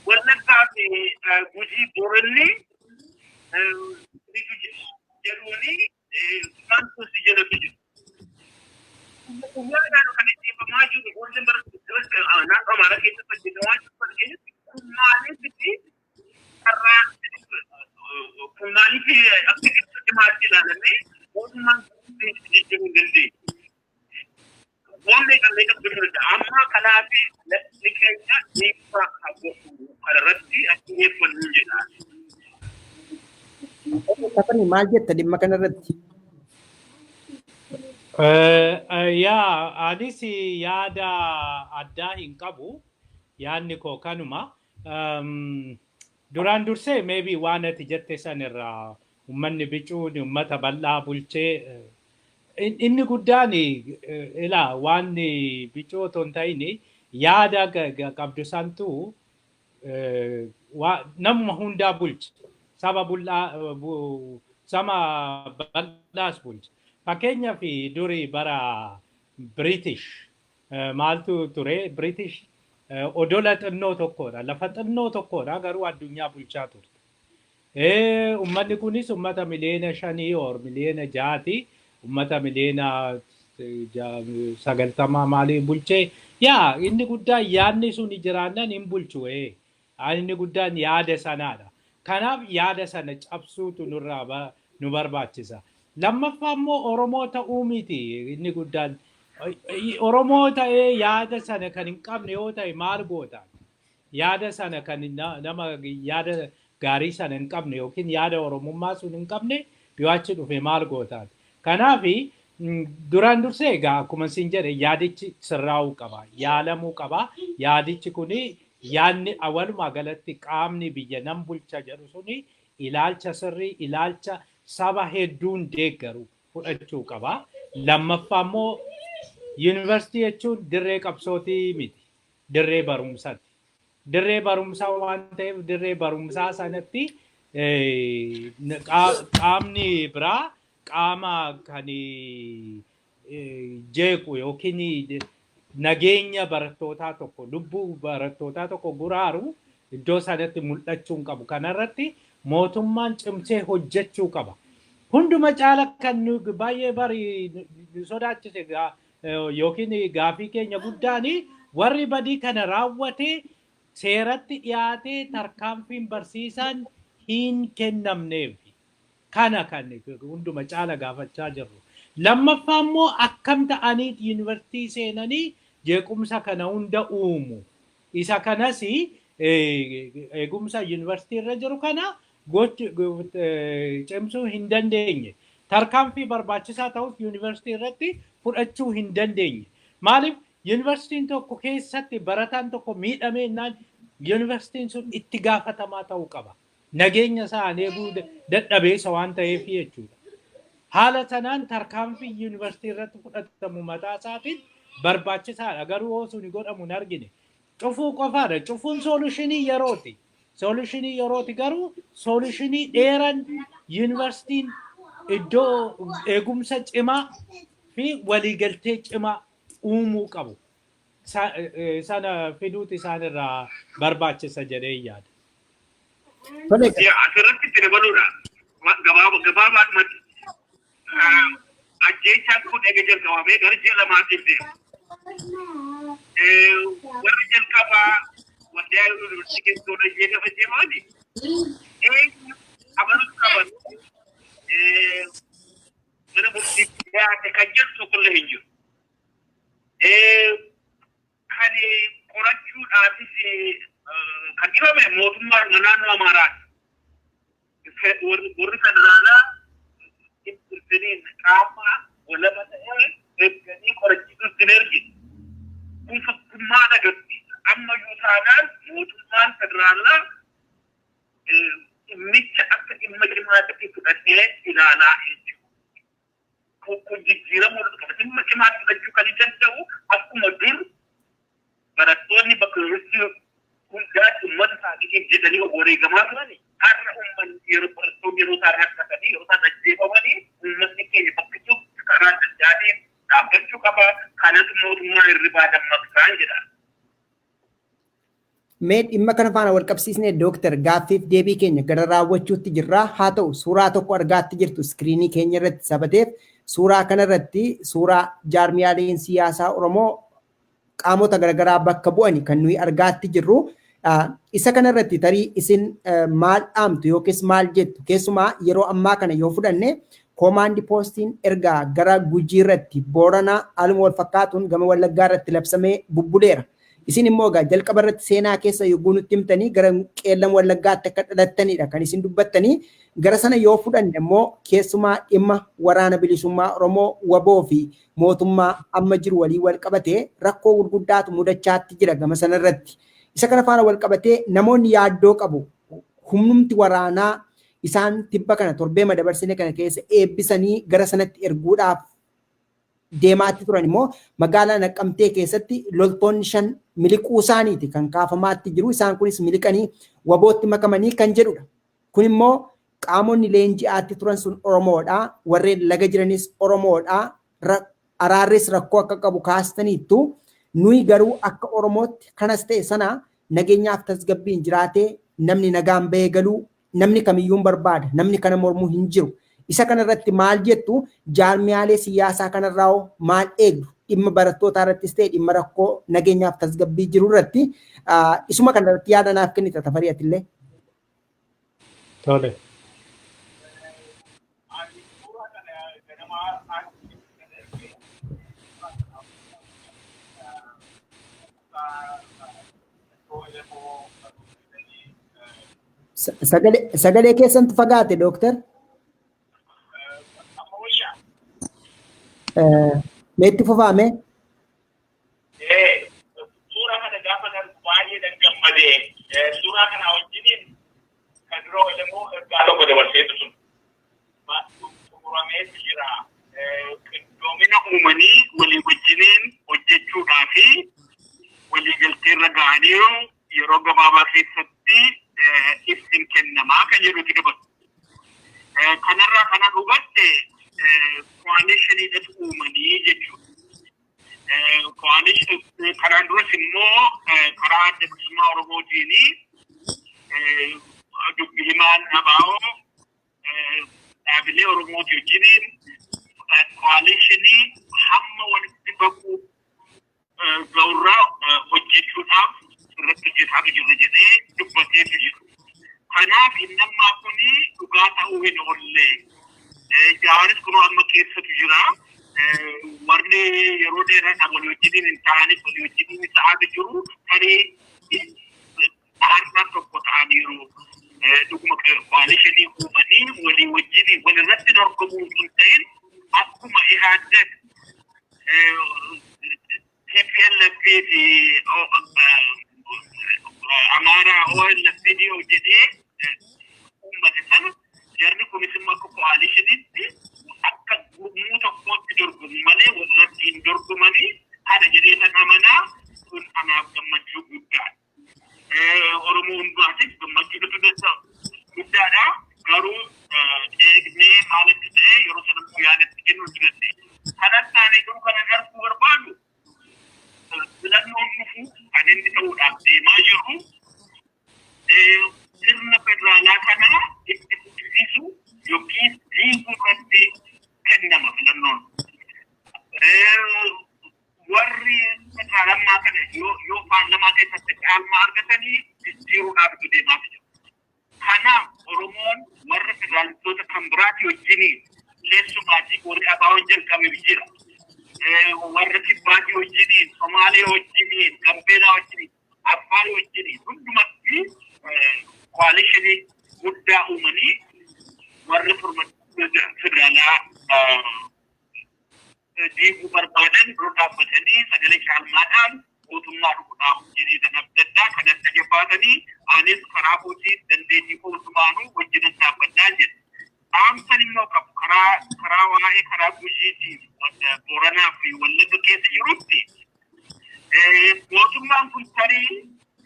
Wallaggaa fi Gujii Booranni jedhuuni command post jalatu jiru. Guyyaadhaan kan ajjeefamaa jiru ijoolleen bara naannoo Amaaraa keessatti hojjetamaa jiru kana keessatti kun maaliif carraa, kun maaliif akka cimaatti ilaalamee mootummaan jijjiiruu hin dandeenye? Waan meeqa meeqa gochuu danda'a. Amma kanaaf lafti keenya dhiibbaa haa godhu, kanarratti akka xiyyeeffannu jedha. Taphani, maal jetta dhimma kanarratti? Yaa, anis yaada addaa hin qabu. Yaadni koo kanuma. Duraan dursee maybe waan ati jette san irraa uummanni bicuun uummata bal'aa bulchee inni guddaan ilaa waan bicuu otoo hin ta'in yaada qabdu santu namuma hundaa bulcha. Saba bul'aa, saba bal'aas bulcha. Fakkeenyaaf durii bara British maaltu ture? British odola xinnoo tokkodha. Lafa xinnoo tokkodha, garuu addunyaa bulchaa turte. Uummanni kunis uummata miliyoona 5 or miliyoona 6ti. Uummata miliyoona 90 maalii bulchee? Yaa, inni guddaan yaadni sun jiraannan hin bulchu. Inni guddaan yaada sanaadha. Kanaaf yaada sana cabsuutu nurraa nu barbaachisa. Lammaffaa immoo Oromoo ta'uu miti inni guddaan. Oromoo ta'ee yaada sana kan hin qabne yoo ta'e maal goota? Yaada sana kan nama yaada gaarii sana hin qabne yookiin yaada Oromummaa sun hin qabne yoo achi dhufe maal goota? Kanaaf duraan dursee egaa akkuma isin jedhe yaadichi sirraa'uu qaba, yaalamuu qaba. Yaadichi kuni, yaadni walumaa galatti qaamni biyya nan bulcha jedhu suni ilaalcha sirrii, ilaalcha saba hedduun deeggaru fudhachuu qaba. Lammaffaa immoo yuunivarsiitii jechuun dirree qabsootii miti. Dirree barumsaati. Dirree barumsaa waan ta'eef dirree barumsaa sanatti qaamni biraa qaama kan jeequ yookiin nageenya barattootaa tokko, lubbuu barattootaa tokko guraaru iddoo sanatti mul'achuu hin qabu. Kanarratti mootummaan cimsee hojjechuu qaba. Hunduma caala kan nu baay'ee bari nu sodaachise yookiin gaafii keenya guddaan warri badii kana raawwate seeratti dhiyaatee tarkaanfiin barsiisaan hin kennamneef. Kana kan hunduma caala gaafachaa jirru. Lammaffaa immoo akkam ta'anii yuunivarsiitii seenanii jeequmsa kana hunda uumu? Isa kanas eegumsa yuunivarsiitii irra jiru kana cimsuu hin dandeenye. Tarkaanfii barbaachisaa ta'us yuunivarsiitii irratti fudhachuu hin dandeenye. Maaliif yuunivarsiitiin tokko keessatti barataan tokko miidhamee jennaan yuunivarsiitiin sun itti gaafatamaa ta'uu qaba. Nageenya isaa eeguu dadhabeessa waan ta'eef jechuudha. Haala sanaan tarkaanfii yuunivarsiitii irratti fudhatamu mataa isaatiin barbaachisaadha. Garuu osoo hin godhamu hin argine. Cufuu qofaadha. Cufuun solution yerooti. Solution yerooti, garuu solution dheeraan yuunivarsiitiin iddoo eegumsa cimaa fi waliigaltee cimaa uumuu qabu. Sana fiduuti isaan irraa barbaachisa jedhee yaada. Asirratti itti dabaluudha. Gabaabaadhumatti. Ajjeechaan kun eega jalqabamee gara ji'a 2tiif deema. Warri jalqabaa Waldiyaa Yuunivarsiitii keessa ishee gaafa deemani, eenyu abalutu qaban mana murtiitti dhiyaate kan jedhu tokkollee hin jiru. Kan qorachuudhaafis kan dhibame mootummaa naannoo Amaaraati. Warri federaalaa isiniin qaama walaba ta'ee eegganii qorachiisuutti hin ergine. Kun fakkummaan agarsiisa. Ammayyuu taanaan mootummaan federaalaa dhimmicha akka dhimma cimaatti fudhatee ilaalaa jechuudha. Kun jijjiiramuu qaba. Dhimma cimaatti fudhachuu kan danda'u akkuma dur barattoonni bakka yuunivarsiitii hundaatti uummata isaaniitiif jedhanii wareegamaa turani. Har'a uummanni yeroo barattoonni yeroo isaan rakkatanii, yeroo isaan ajjeefamanii, uummanni keenya bakka jiru karaa adda addaatiin dhaabbachuu qaba. Kanatu mootummaa hirribaa dammaqsaa jedha. Mee dhimma kana faana wal qabsiisnee, dooktar, gaaffiif deebii keenya gara raawwachuutti jirra. Haa ta'u, suuraa tokko argaatti jirtu screen keenya irratti sabateef suuraa kanarratti suuraa jaarmiyaaleen siyaasaa Oromoo qaamota garaagaraa bakka bu'ani kan nuyi argaatti jirru. Isa kanarratti tarii isin maal dhaamtu yookiis maal jettu? Keessumaa yeroo ammaa kana yoo fudhanne, command postiin erga gara Gujii irratti, Booranaa haaluma wal fakkaatuun gama Wallaggaa irratti labsamee bubbuleera. Isin immoo egaa jalqaba irratti seenaa keessa yogguu nutti himtanii gara Qeellam Wallaggaatti akka dhalattanidha kan isin dubbattanii. Gara sana yoo fudhanne immoo, keessumaa dhimma Waraana Bilisummaa Oromoo, WABOO fi mootummaa amma jiru walii wal qabatee rakkoo gurguddaatu mudachaatti jira gama sanarratti. Isa kana faana wal qabatee namoonni yaaddoo qabu. Humnumti waraanaa isaan tibba kana torbee madabarsine kana keessa eebbisanii gara sanatti erguudhaaf deemaatti turan immoo magaalaa Naqqamtee keessatti loltoonni 5 miliquu isaaniiti kan kaafamaatti jiru. Isaan kunis miliqanii WABOtti makamanii kan jedhudha. Kun immoo qaamonni leenji'aatti turan sun Oromoodha. Warreen laga jiranis Oromoodha. Araarris rakkoo akka qabu kaastaniittu. Nuyi garuu akka Oromootti kanas ta'e sana nageenyaaf tasgabbiin jiraatee namni nagaan bahee galuu namni kamiyyuu hin barbaada. Namni kana mormuu hin jiru. Isa kanarratti maal jettu? Jaarmiyaalee siyaasaa kanarraa hoo maal eegdu? Dhimma barattootaa irrattis ta'e dhimma rakkoo nageenyaaf tasgabbii jiru irratti isuma kanarratti yaada naaf kennita, Tafarii, atillee. Tole. Ani suuraa kana ganamaa kan erge immoo Sagalee keessantu fagaate, dooktar. Amma wayyaa. Meetti fufaame. Suuraa kana gaafa argu baay'ee nan gammadee. Suuraa kana wajjiniin kan dura immoo ergaa tokko dabarseetu sun xumurameetu jira. Qindoomina uumanii walii wajjiniin hojjechuudhaa fi waliigalteerra ga'aniiru, yeroo gabaabaa keessatti ibsin kennamaa kan jedhutu dubbatu. Kanarraa kana hubatte coalitioniidhatu uumanii jechuudha. Coalition kanaan duras immoo karaa Adda Bilisummaa Oromootiin dubbi himaan ABO dhaabilee Oromooti wajjiniin coalition hamma walitti baquu ga'urraa hojjechuudhaaf irratti hojjetaa jirra jedhee dubbateetu jiru. Kanaaf inni ammaa kuni dhugaa ta'uu hin oolle. Jawaaris kunoo amma keessatu jira. Warri yeroo dheeraadhaan walii wajjiniin hin ta'anis walii wajjiniin ta'aa jiru. Tarii har'a tokko ta'aniiru. Dhuguma coalitionii uumanii walii wajjin walirratti dorgomuu hin ta'in, akkuma IHADEG TPLF fi Amaaraa OLF jedhee uummate sana, jarri kunis immoo akka coalitionitti, akka gurmuu tokkootti dorgomu malee walirratti hin dorgomanii kana jedhee san amanaa. Kun anaaf gammachuu guddaadha. Oromoo hundumaatiif gammachuu guddaadha. Garuu eegnee maalitti ta'e yeroo sana immoo yaadatti kennuu hin dandeenya. Kanas taanee garuu kana arguu barbaadu, filannoon dhufu kan inni ta'uudhaaf deemaa jiru sirna federaalaa kana itti fufsiisu yookiin diiguu irratti kennama filannoon. Warri federaalammaa kana yoo paarlamaa keessatti caalmaa argatanii jijjiiruudhaaf itti deemaa jiru. Kanaaf Oromoon warra federaalistoota kan biraati wajjiniin, keessumaatii warri ABO'n jalqabe jira. Warra Kibbaatii wajjiniin, Somaalee wajjiniin, Gambeelaa wajjiniin, Affaar wajjiniin hundumatti coalitionii guddaa uumanii warra federaalaa diiguu barbaadan dura dhaabbatanii sagalee caalmaadhaan mootummaa dhufuudhaaf jedhee abdaddaa. Kanatti jabaatanii anis karaa kootiin dandeettii koo hundumaanuu wajjinan dhaabbadhaa jedhe. Dhaamsan immoo qabu karaa waa'ee karaa Gujiitii, Booranaa fi Wallagga keessa jirutti, mootummaan kun tarii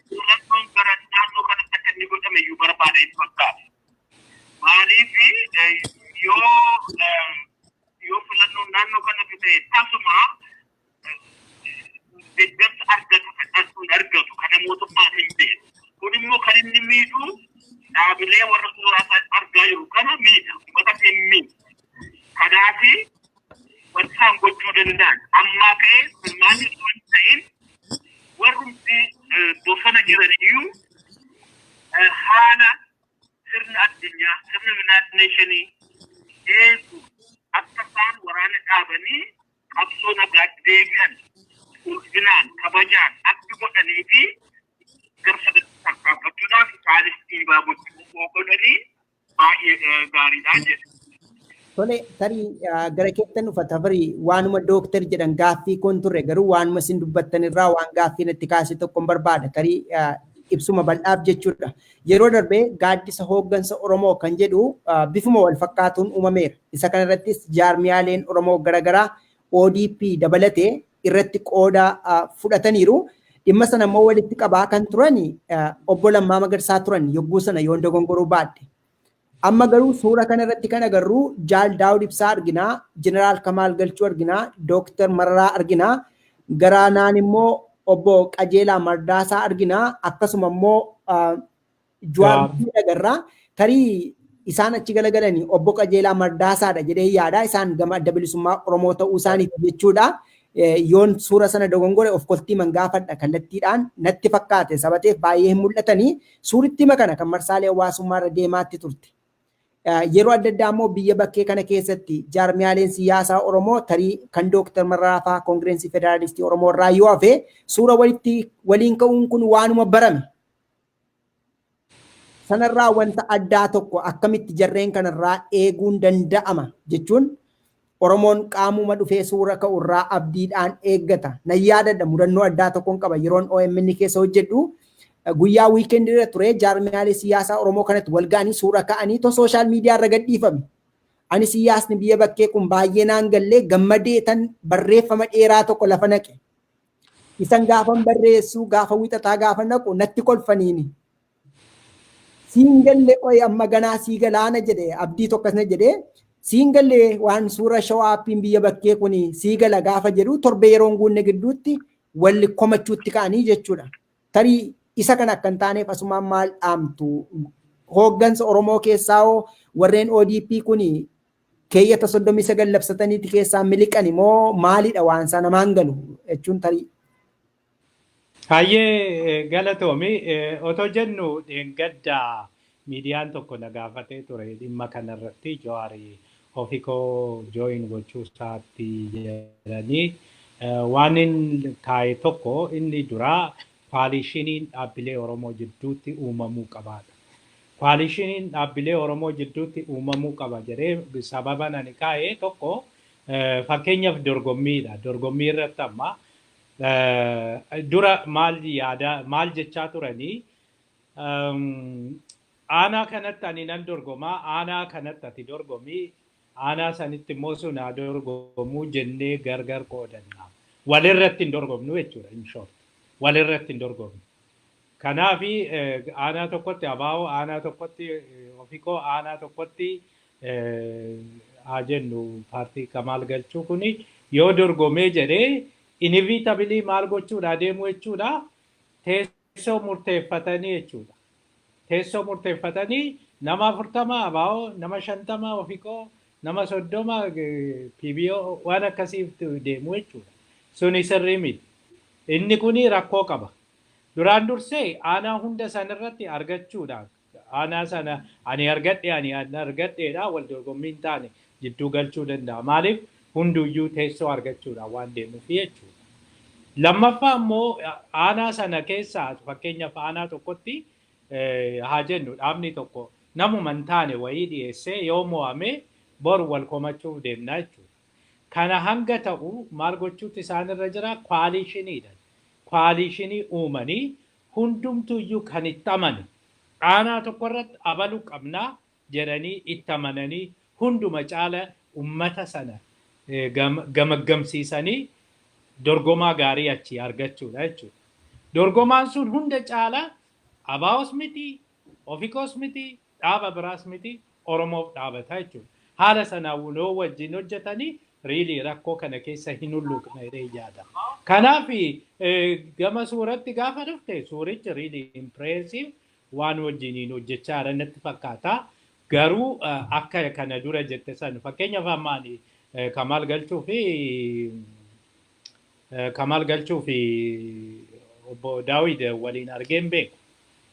filannoon gara naannoo kanatti akka inni godhame iyyuu barbaada hin fakkaatu. Maaliif, yoo filannoon naannoo kanatti ta'e tasuma deeggarsa argatu kan argatu kana mootummaan hin beeku. Kun immoo kan inni miidhu dhaabilee warra suuraa argaa jiru kana miidha. Uummata hin miidhu. Kanaaf wanti isaan gochuu danda'an ammaa ka'ee filmaanni osoo hin ta'in warrumti bosona jiran iyyuu haala sirna addunyaa, sirna United Nationii eegu, akka isaan waraana dhaabanii qabsoo nagaatti deebi'an ulfinaan kabajaan akka godhanii fi gara sanatti tarkaanfachuudhaaf isaanis dhiibaa gochuu godhanii baay'ee gaariidha jedhe. Tole, tarii gara keettan dhufa. Tafarii, waanuma dooktar jedhan gaaffii koon turre, garuu waanuma isin dubbattan irraa waan gaaffii natti kaase tokkon barbaada. Tarii ibsuma bal'aaf jechuudha. Yeroo darbee gaaddisa hooggansa Oromoo kan jedhu bifuma wal fakkaatuun uumameera. Isa kanarrattis jaarmiyaaleen Oromoo garaagaraa ODP dabalatee irratti qooda fudhataniiru. Dhimma sana immoo walitti qabaa kan turan obbo Lammaa Magarsaa turan yogguu sana, yoon dogongoruu baadhe. Amma garuu suura kanarratti kan agarru Jaal Daawud Ibsaa arginaa, Jeneraal Kamaal Galchuu arginaa, Dooktar Mararaa arginaa, garaanaan immoo obbo Qajeelaa Mardaasaa arginaa, akkasuma immoo Jawaar agarraa. Tarii isaan achi galagalanii obbo Qajeelaa Mardaasaadha jedhee yaada. Isaan gama Adda Bilisummaa Oromoo ta'uu isaaniiti jechuudha. Yoon suura sana dogongore of koltii man gaafadha. Kallattiidhaan natti fakkaate sabateef baay'ee hin mul'atanii suuritti kana kan marsaalee hawaasummaa irra deemaatti turte. Yeroo adda addaa immoo biyya bakkee kana keessatti jaarmiyaaleen siyaasaa Oromoo, tarii kan Dooktar Mararaa fa'aa Koongireensii Federaalistii Oromoo irraa yoo hafe, suura walitti waliin ka'uun kun waanuma barame. Sanarraa wanta addaa tokko akkamitti jarreen kanarraa eeguun danda'ama jechuun, Oromoon qaamuma dhufee suura ka'u irraa abdiidhaan eeggata. Nan yaadadha, mudannoo addaa tokkoon qaba. Yeroon OMN keessa hojjedhu guyyaa weekendii irra ture, jaarmiyaalee siyaasaa Oromoo kanatti wal ga'anii suura ka'anii to social media irra gadhiifame. Ani siyaasni biyya bakkee kun baay'ee naan gallee gammadee tan barreeffama dheeraa tokko lafa naqe. Isan gaafan barreessuu gaafa wixataa gaafa naqu natti kolfaniini. Siin galle qoy, amma ganaa sii galaana jedhe, abdii tokkos na jedhe, siin galle waan suura shawaa-appiin biyya bakkee kun sii gala gaafa jedhu, torbee yeroon guunne gidduutti walli komachuutti ka'anii jechuudha. Tarii isa kana akka hin taaneef asumaan maal dhaamtu? Hooggansa Oromoo keessaa hoo warreen ODP kun keeyyata 39 labsataniiti keessaa miliqani moo maalidha waan isaa namaan galu jechuun tarii? Hayyee, galatoomi. Otoo jennu dheengadda miidiyaan tokko na gaafatee ture dhimma kanarratti, Jawaarii ofikoo join gochuu isaatti jedhanii. Waan inni kaa'e tokko, inni duraa coalitioniin dhaabbilee Oromoo jidduutti uumamuu qabaadha. Coalitioniin dhaabbilee Oromoo jidduutti uumamuu qaba jedhee sababa ani kaa'ee tokko, fakkeenyaaf dorgommiidha. Dorgommii irratti amma dura maal yaada maal jechaa turanii, aanaa kanatti ani nan dorgomaa, aanaa kanatti ati dorgomii, aanaa sanitti immoo sun haa dorgomuu jennee gargar qoodanna. Walirratti hin dorgomnu jechuudha, in short. Walirratti hin dorgomnu. Kanaafi aanaa tokkotti ABO, aanaa tokkotti Ofikoo, aanaa tokkotti haa jennu paartii Kamaal Galchuu kuni yoo dorgomee jedhee, inevitably maal gochuudha deemu jechuudha? Teessoo murteeffatanii jechuudha. Teessoo murteeffatanii nama 40 ABO, nama 50 Ofikoo, nama 30 PBO waan akkasiif deemu jechuudha. Suni sirrii miti. Inni kuni rakkoo qaba. Duraan dursee aanaa hunda sanarratti argachuudha. Aanaa sana ani argadhe, ani argadheedha, wal dorgommii hin taane jidduu galchuu danda'a. Maaliif? Hunduyyuu teessoo argachuudha waan deemuuf jechuudha. Lammaffaa immoo aanaa sana keessaa, fakkeenyaaf aanaa tokkotti haa jennu dhaabni tokko namuma hin taane wayii dhiyeessee yoo mo'ame, boru wal komachuuf deemna jechuudha. Kana hanga ta'u maal gochuutti isaanirra jira? Coalitioniidha. Coalitionii uumanii hundumtuyyuu kan itti amane aanaa tokko irratti abaluu qabnaa jedhanii itti amananii, hunduma caala ummata sana gamaggamsiisanii dorgomaa gaarii achii argachuudha jechuudha. Dorgomaan sun hunda caala ABOs miti, Ofikos miti, dhaaba biraas miti, Oromoof dhaabata jechuudha. Haala sanaan yoo wajjin hojjetanii, really rakkoo kana keessa hin hulluuqna jedhee yaada. Kanaaf gama suuratti gaafa dhufte, suurichi really impressive, waan wajjiniin hojjechaa jiran natti fakkaata. Garuu akka kana dura jette san, fakkeenyaaf amma ani Kamaal Galchuu fi obbo Daawid waliin argeen beeku.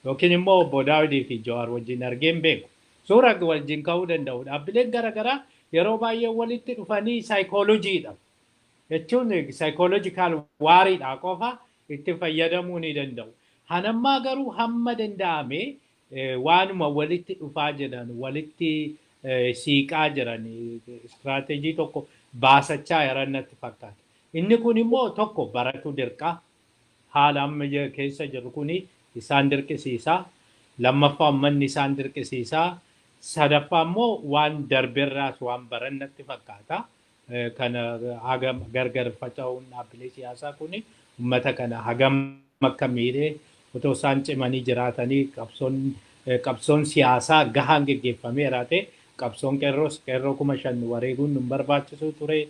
Yookiin immoo obbo Daawidii fi Jawaar wajjin argeen beeku. Suura wajjin ka'uu danda'u. Dhaabbileen garaagaraa yeroo baay'ee walitti dhufanii saayikooloojiidha. Jechuun psychological wariidha qofa itti fayyadamuu ni danda'u. Hanammaa garuu hamma danda'ame waanuma walitti dhufaa jiran, walitti siiqaa jiran, istiraateejii tokko baasachaa jiran natti fakkaata. Inni kun immoo tokko baratu dirqa. Haala amma keessa jiru kuni isaan dirqisiisa. Lammaffaa uummanni isaan dirqisiisa. Sadaffaa immoo waan darberraas waan baran natti fakkaata. Kana hagam gargar faca'uun dhaabbilee siyaasaa kuni uummata kana hagam akka miidhee, otoo isaan cimanii jiraatanii qabsoon siyaasaa gahaan geggeeffameera ta'e, qabsoon qeerroos qeerroo 5,000 wareeguun nu barbaachisu ture.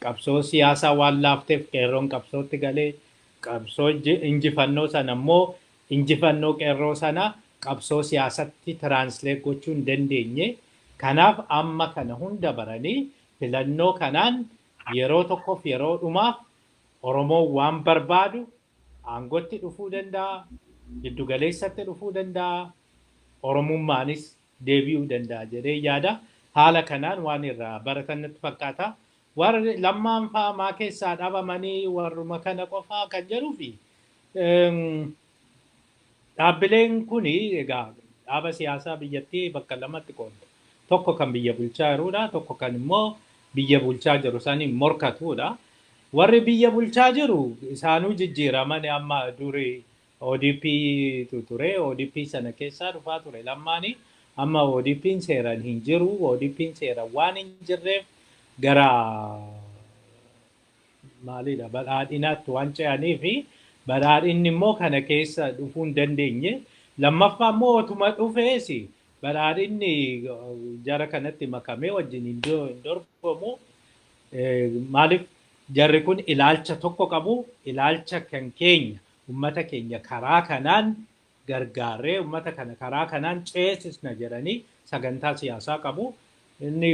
Qabsoo siyaasaa waan laafteef qeerroon qabsootti galee, qabsoo injifannoo sana immoo, injifannoo qeerroo sana qabsoo siyaasatti translate gochuu hin dandeenye. Kanaaf amma kana hunda baranii filannoo kanaan yeroo tokkoof yeroo dhumaaf Oromoon waan barbaadu aangootti dhufuu danda'a, giddugaleessatti dhufuu danda'a, Oromummaanis deebi'uu danda'a jedhee yaada. Haala kanaan waan irraa baratan natti fakkaata. Warri Lammaan fa'aa maa keessaa dhabamanii, warruma kana qofaa kan jedhuu fi dhaabbileen kuni egaa dhaaba siyaasaa biyyattii bakka lamatti qoodu. Tokko kan biyya bulchaa jirudha, tokko kan immoo biyya bulchaa jiru saniin morkatudha. Warri biyya bulchaa jiru isaanuu jijjiiraman. Amma duri ODP ture, ODP sana keessaa dhufaa ture Lammaanii. Amma ODP'n seeraan hin jiru, ODP'n seeraan waan hin jirreef gara maalidha, badhaadhinaatti waan ce'anii fi badhaadhinni immoo kana keessa dhufuu hin dandeenye. Lammaffaa immoo otuma dhufees badhaadhinni jara kanatti makamee wajjin hin dorgomu. Maaliif? Jarri kun ilaalcha tokko qabu, ilaalcha kan keenya ummata keenya karaa kanaan gargaarree ummata kana karaa kanaan ceesisna jedhanii sagantaa siyaasaa qabu. Inni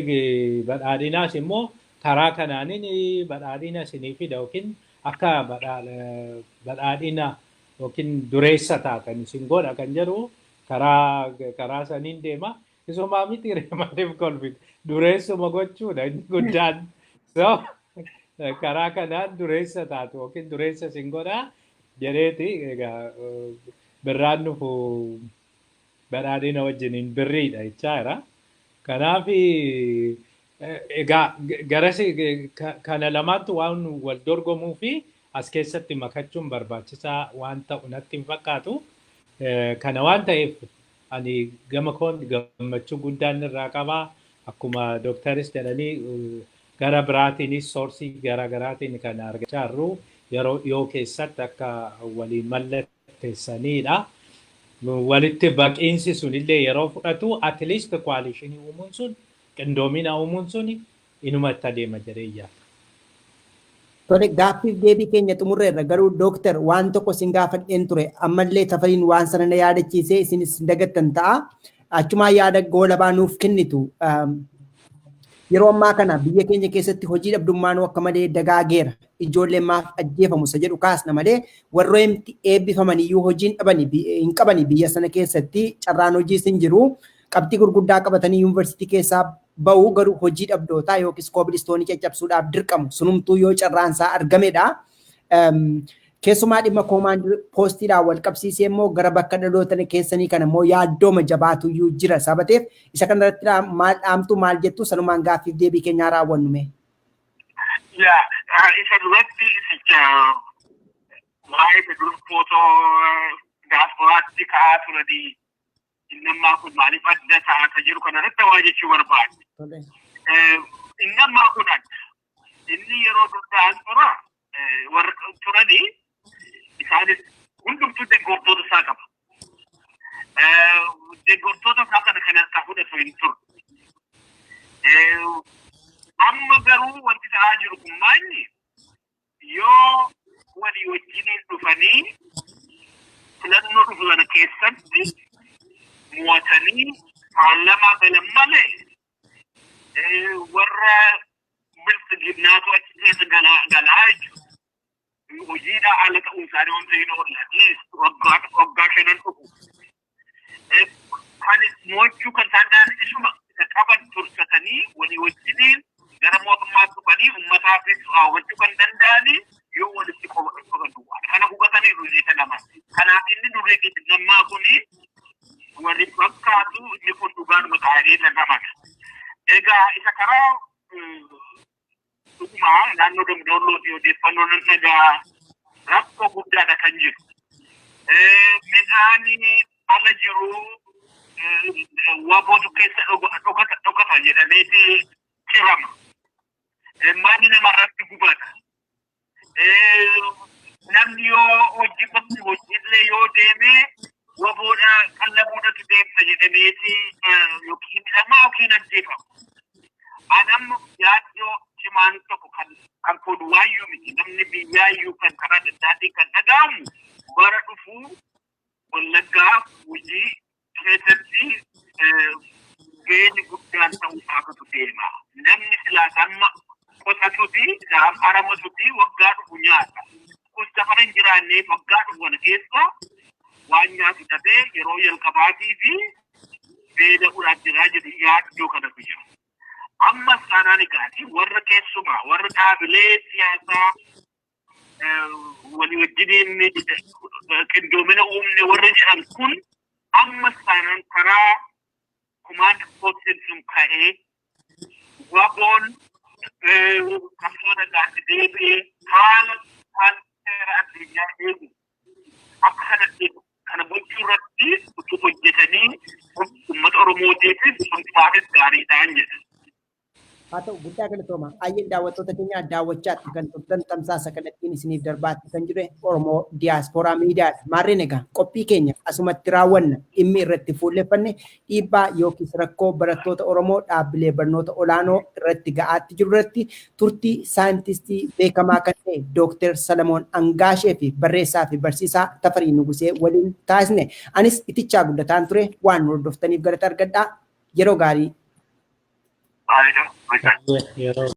badhaadhinaas immoo karaa kanaanin badhaadhina isinii fida yookiin akka badhaadhina yookiin dureessa taatan isin godha kan jedhu karaa saniin deema. Isumaa miti maaliif kolfite? Dureessuma gochuudha inni guddaan. So karaa kanaan dureessa taatu yookiin dureessa isin godha jedheeti. Egaa birraan dhufu Badhaadhina wajjiniin birriidha jechaa jira. Kanaaf egaa garas kana lamaantu waan wal dorgomuu fi as keessatti makachuun barbaachisaa waan ta'u natti hin fakkaatu. Kana waan ta'eef ani gama koon gammachuu guddaan irraa qabaa. Akkuma dooktaris jedhanii, gara biraatiinis source gara garaatiin kan argachaa jirru yeroo dhiyoo keessatti akka waliin mallatteessanidha. Walitti baqiinsi sunillee yeroo fudhatu, at least coalition uumuun sun, qindoomina uumuun sun inumatti adeema jedhee yaada. Tole, gaaffiif deebii keenya xumurreerra, garuu dooktar, waan tokko isin gaafadheen ture, ammallee Tafariin waan sana na yaadachiisee, isinis dagattan ta'a. Achumaa yaada goolabaa nuuf kennitu. Yeroo ammaa kana biyya keenya keessatti hojii dhabdummaan akka malee dagaageera. Ijoolleen maaf ajjeefamu isa jedhu kaasna malee, warreen eebbifaman iyyuu hojiin dhabani hin qabani. Biyya sana keessatti carraan hojiis hin jiru. Qabxii gurguddaa qabatanii yuunivarsiitii keessaa bahu, garuu hojii dhabdootaa yookiis cobblestone caccabsuudhaaf dirqamu. Sunumtuu yoo carraan isaa argamedha. Keessumaa dhimma command postiidhaan wal qabsiisee immoo gara bakka dhaloota keessanii kana immoo yaaddooma jabaatu iyyuu jira sabateef, isa kanarratti maal dhaamtu, maal jettu? Sanumaan gaaffiif deebii keenyaa raawwannume. Yaa, isa duratti isicha waa'ee dur footoo daasporaatti ka'aa turanii, inni ammaa kun maaliif adda ta'a ka jiru kanarratti waa jechuu barbaade. Inni ammaa kun adda. Inni yeroo dur daasporaa warra turanii isaanis hundumtuu deeggartoota isaa qaba. Deeggartoota isaa kana kan harkaa fudhatu hin turre. Amma garuu wanti ta'aa jiru kun maali? Yoo walii wajjiniin dhufanii filannoo dhufu sana keessatti mo'atanii paarlamaa galan malee, warra Biltsiginnaatu achi keessa galaa jechuudha. Hojiidhaa ala ta'uu isaanii wanta hin oolle, at least waggaa 5n dhufu. Kan mo'achuu kan isaan danda'an isuma isa qaban tursatanii walii wajjiniin gara mootummaatti dhufanii uummataafis raawwachuu kan danda'anii yoo walitti qaban duwwaadha. Kana hubataniiru jecha lama. Kanaaf inni durii lammaa kuni wali fakkaatu, inni kun dhugaadhuma taa'ee dhandhamata. Egaa isa karaa dhugumaa naannoo Damdoollooti odeeffannoo nan dhagaa, rakkoo guddaadha kan jiru. Midhaan ala jiru WBOtu keessa dhokata jedhameeti cirama. Manni namarratti gubata. Namni yoo hojii bakki hojiillee yoo deeme, WBOdha qallabuudhatu deemsa jedhameeti yookiin hidhama yookiin ajjeefama. An amma yaaddoo cimaan tokko kan waayyuu miti, namni biyyaayyuu kan karaa adda addaatiin kan dhaga'amu, bara dhufuu Wallaggaa hojii keessatti beelli guddaan ta'uu isaatu deema. Namni silaa amma qotatuti aramatuti waggaa dhufu nyaata. Kun safara hin jiraanneef waggaa dhufu kana keessa waan nyaatu dhabee yeroo jalqabaatii fi beela uraaf jiraa jedhu, yaaddoo kanatu jira. Ammas taanaan egaati warra keessumaa warra dhaabilee siyaasaa walii wajjiniin qindoomina uumne warra jedhan kun, ammas taanaan karaa command postiin sun ka'ee WBOn qabsoo nagaatti deebi'ee haala haala seera addunyaa eegu akka kanatti kana gochuu irratti utuu hojjetanii uummata Oromootiifis hundumaafis gaariidhaan jedha. Haa ta'u, guddaa galatooma. Ayyeen, daawwattoota keenya, daawwachaatti kan turtan tamsaasa kallattiin isiniif darbaatti kan jiru Oromoo Diyaaspooraa Miidiyaadha. Maarreen egaa qophii keenya asumatti raawwanna. Dhimmi irratti fuulleffanne dhiibbaa yookiis rakkoo barattoota Oromoo dhaabbilee barnoota olaanoo irratti ga'aatti jiru irratti turtii saayintistii beekamaa kan ta'e Dooktar Salamoon Angaashee fi barreessaa fi barsiisaa Tafarii Nugusee waliin taasisne. Anis Itichaa Guddataan ture. Waan nu hordoftaniif galata argadhaa. Yeroo gaarii. Baay'ee. Yeroo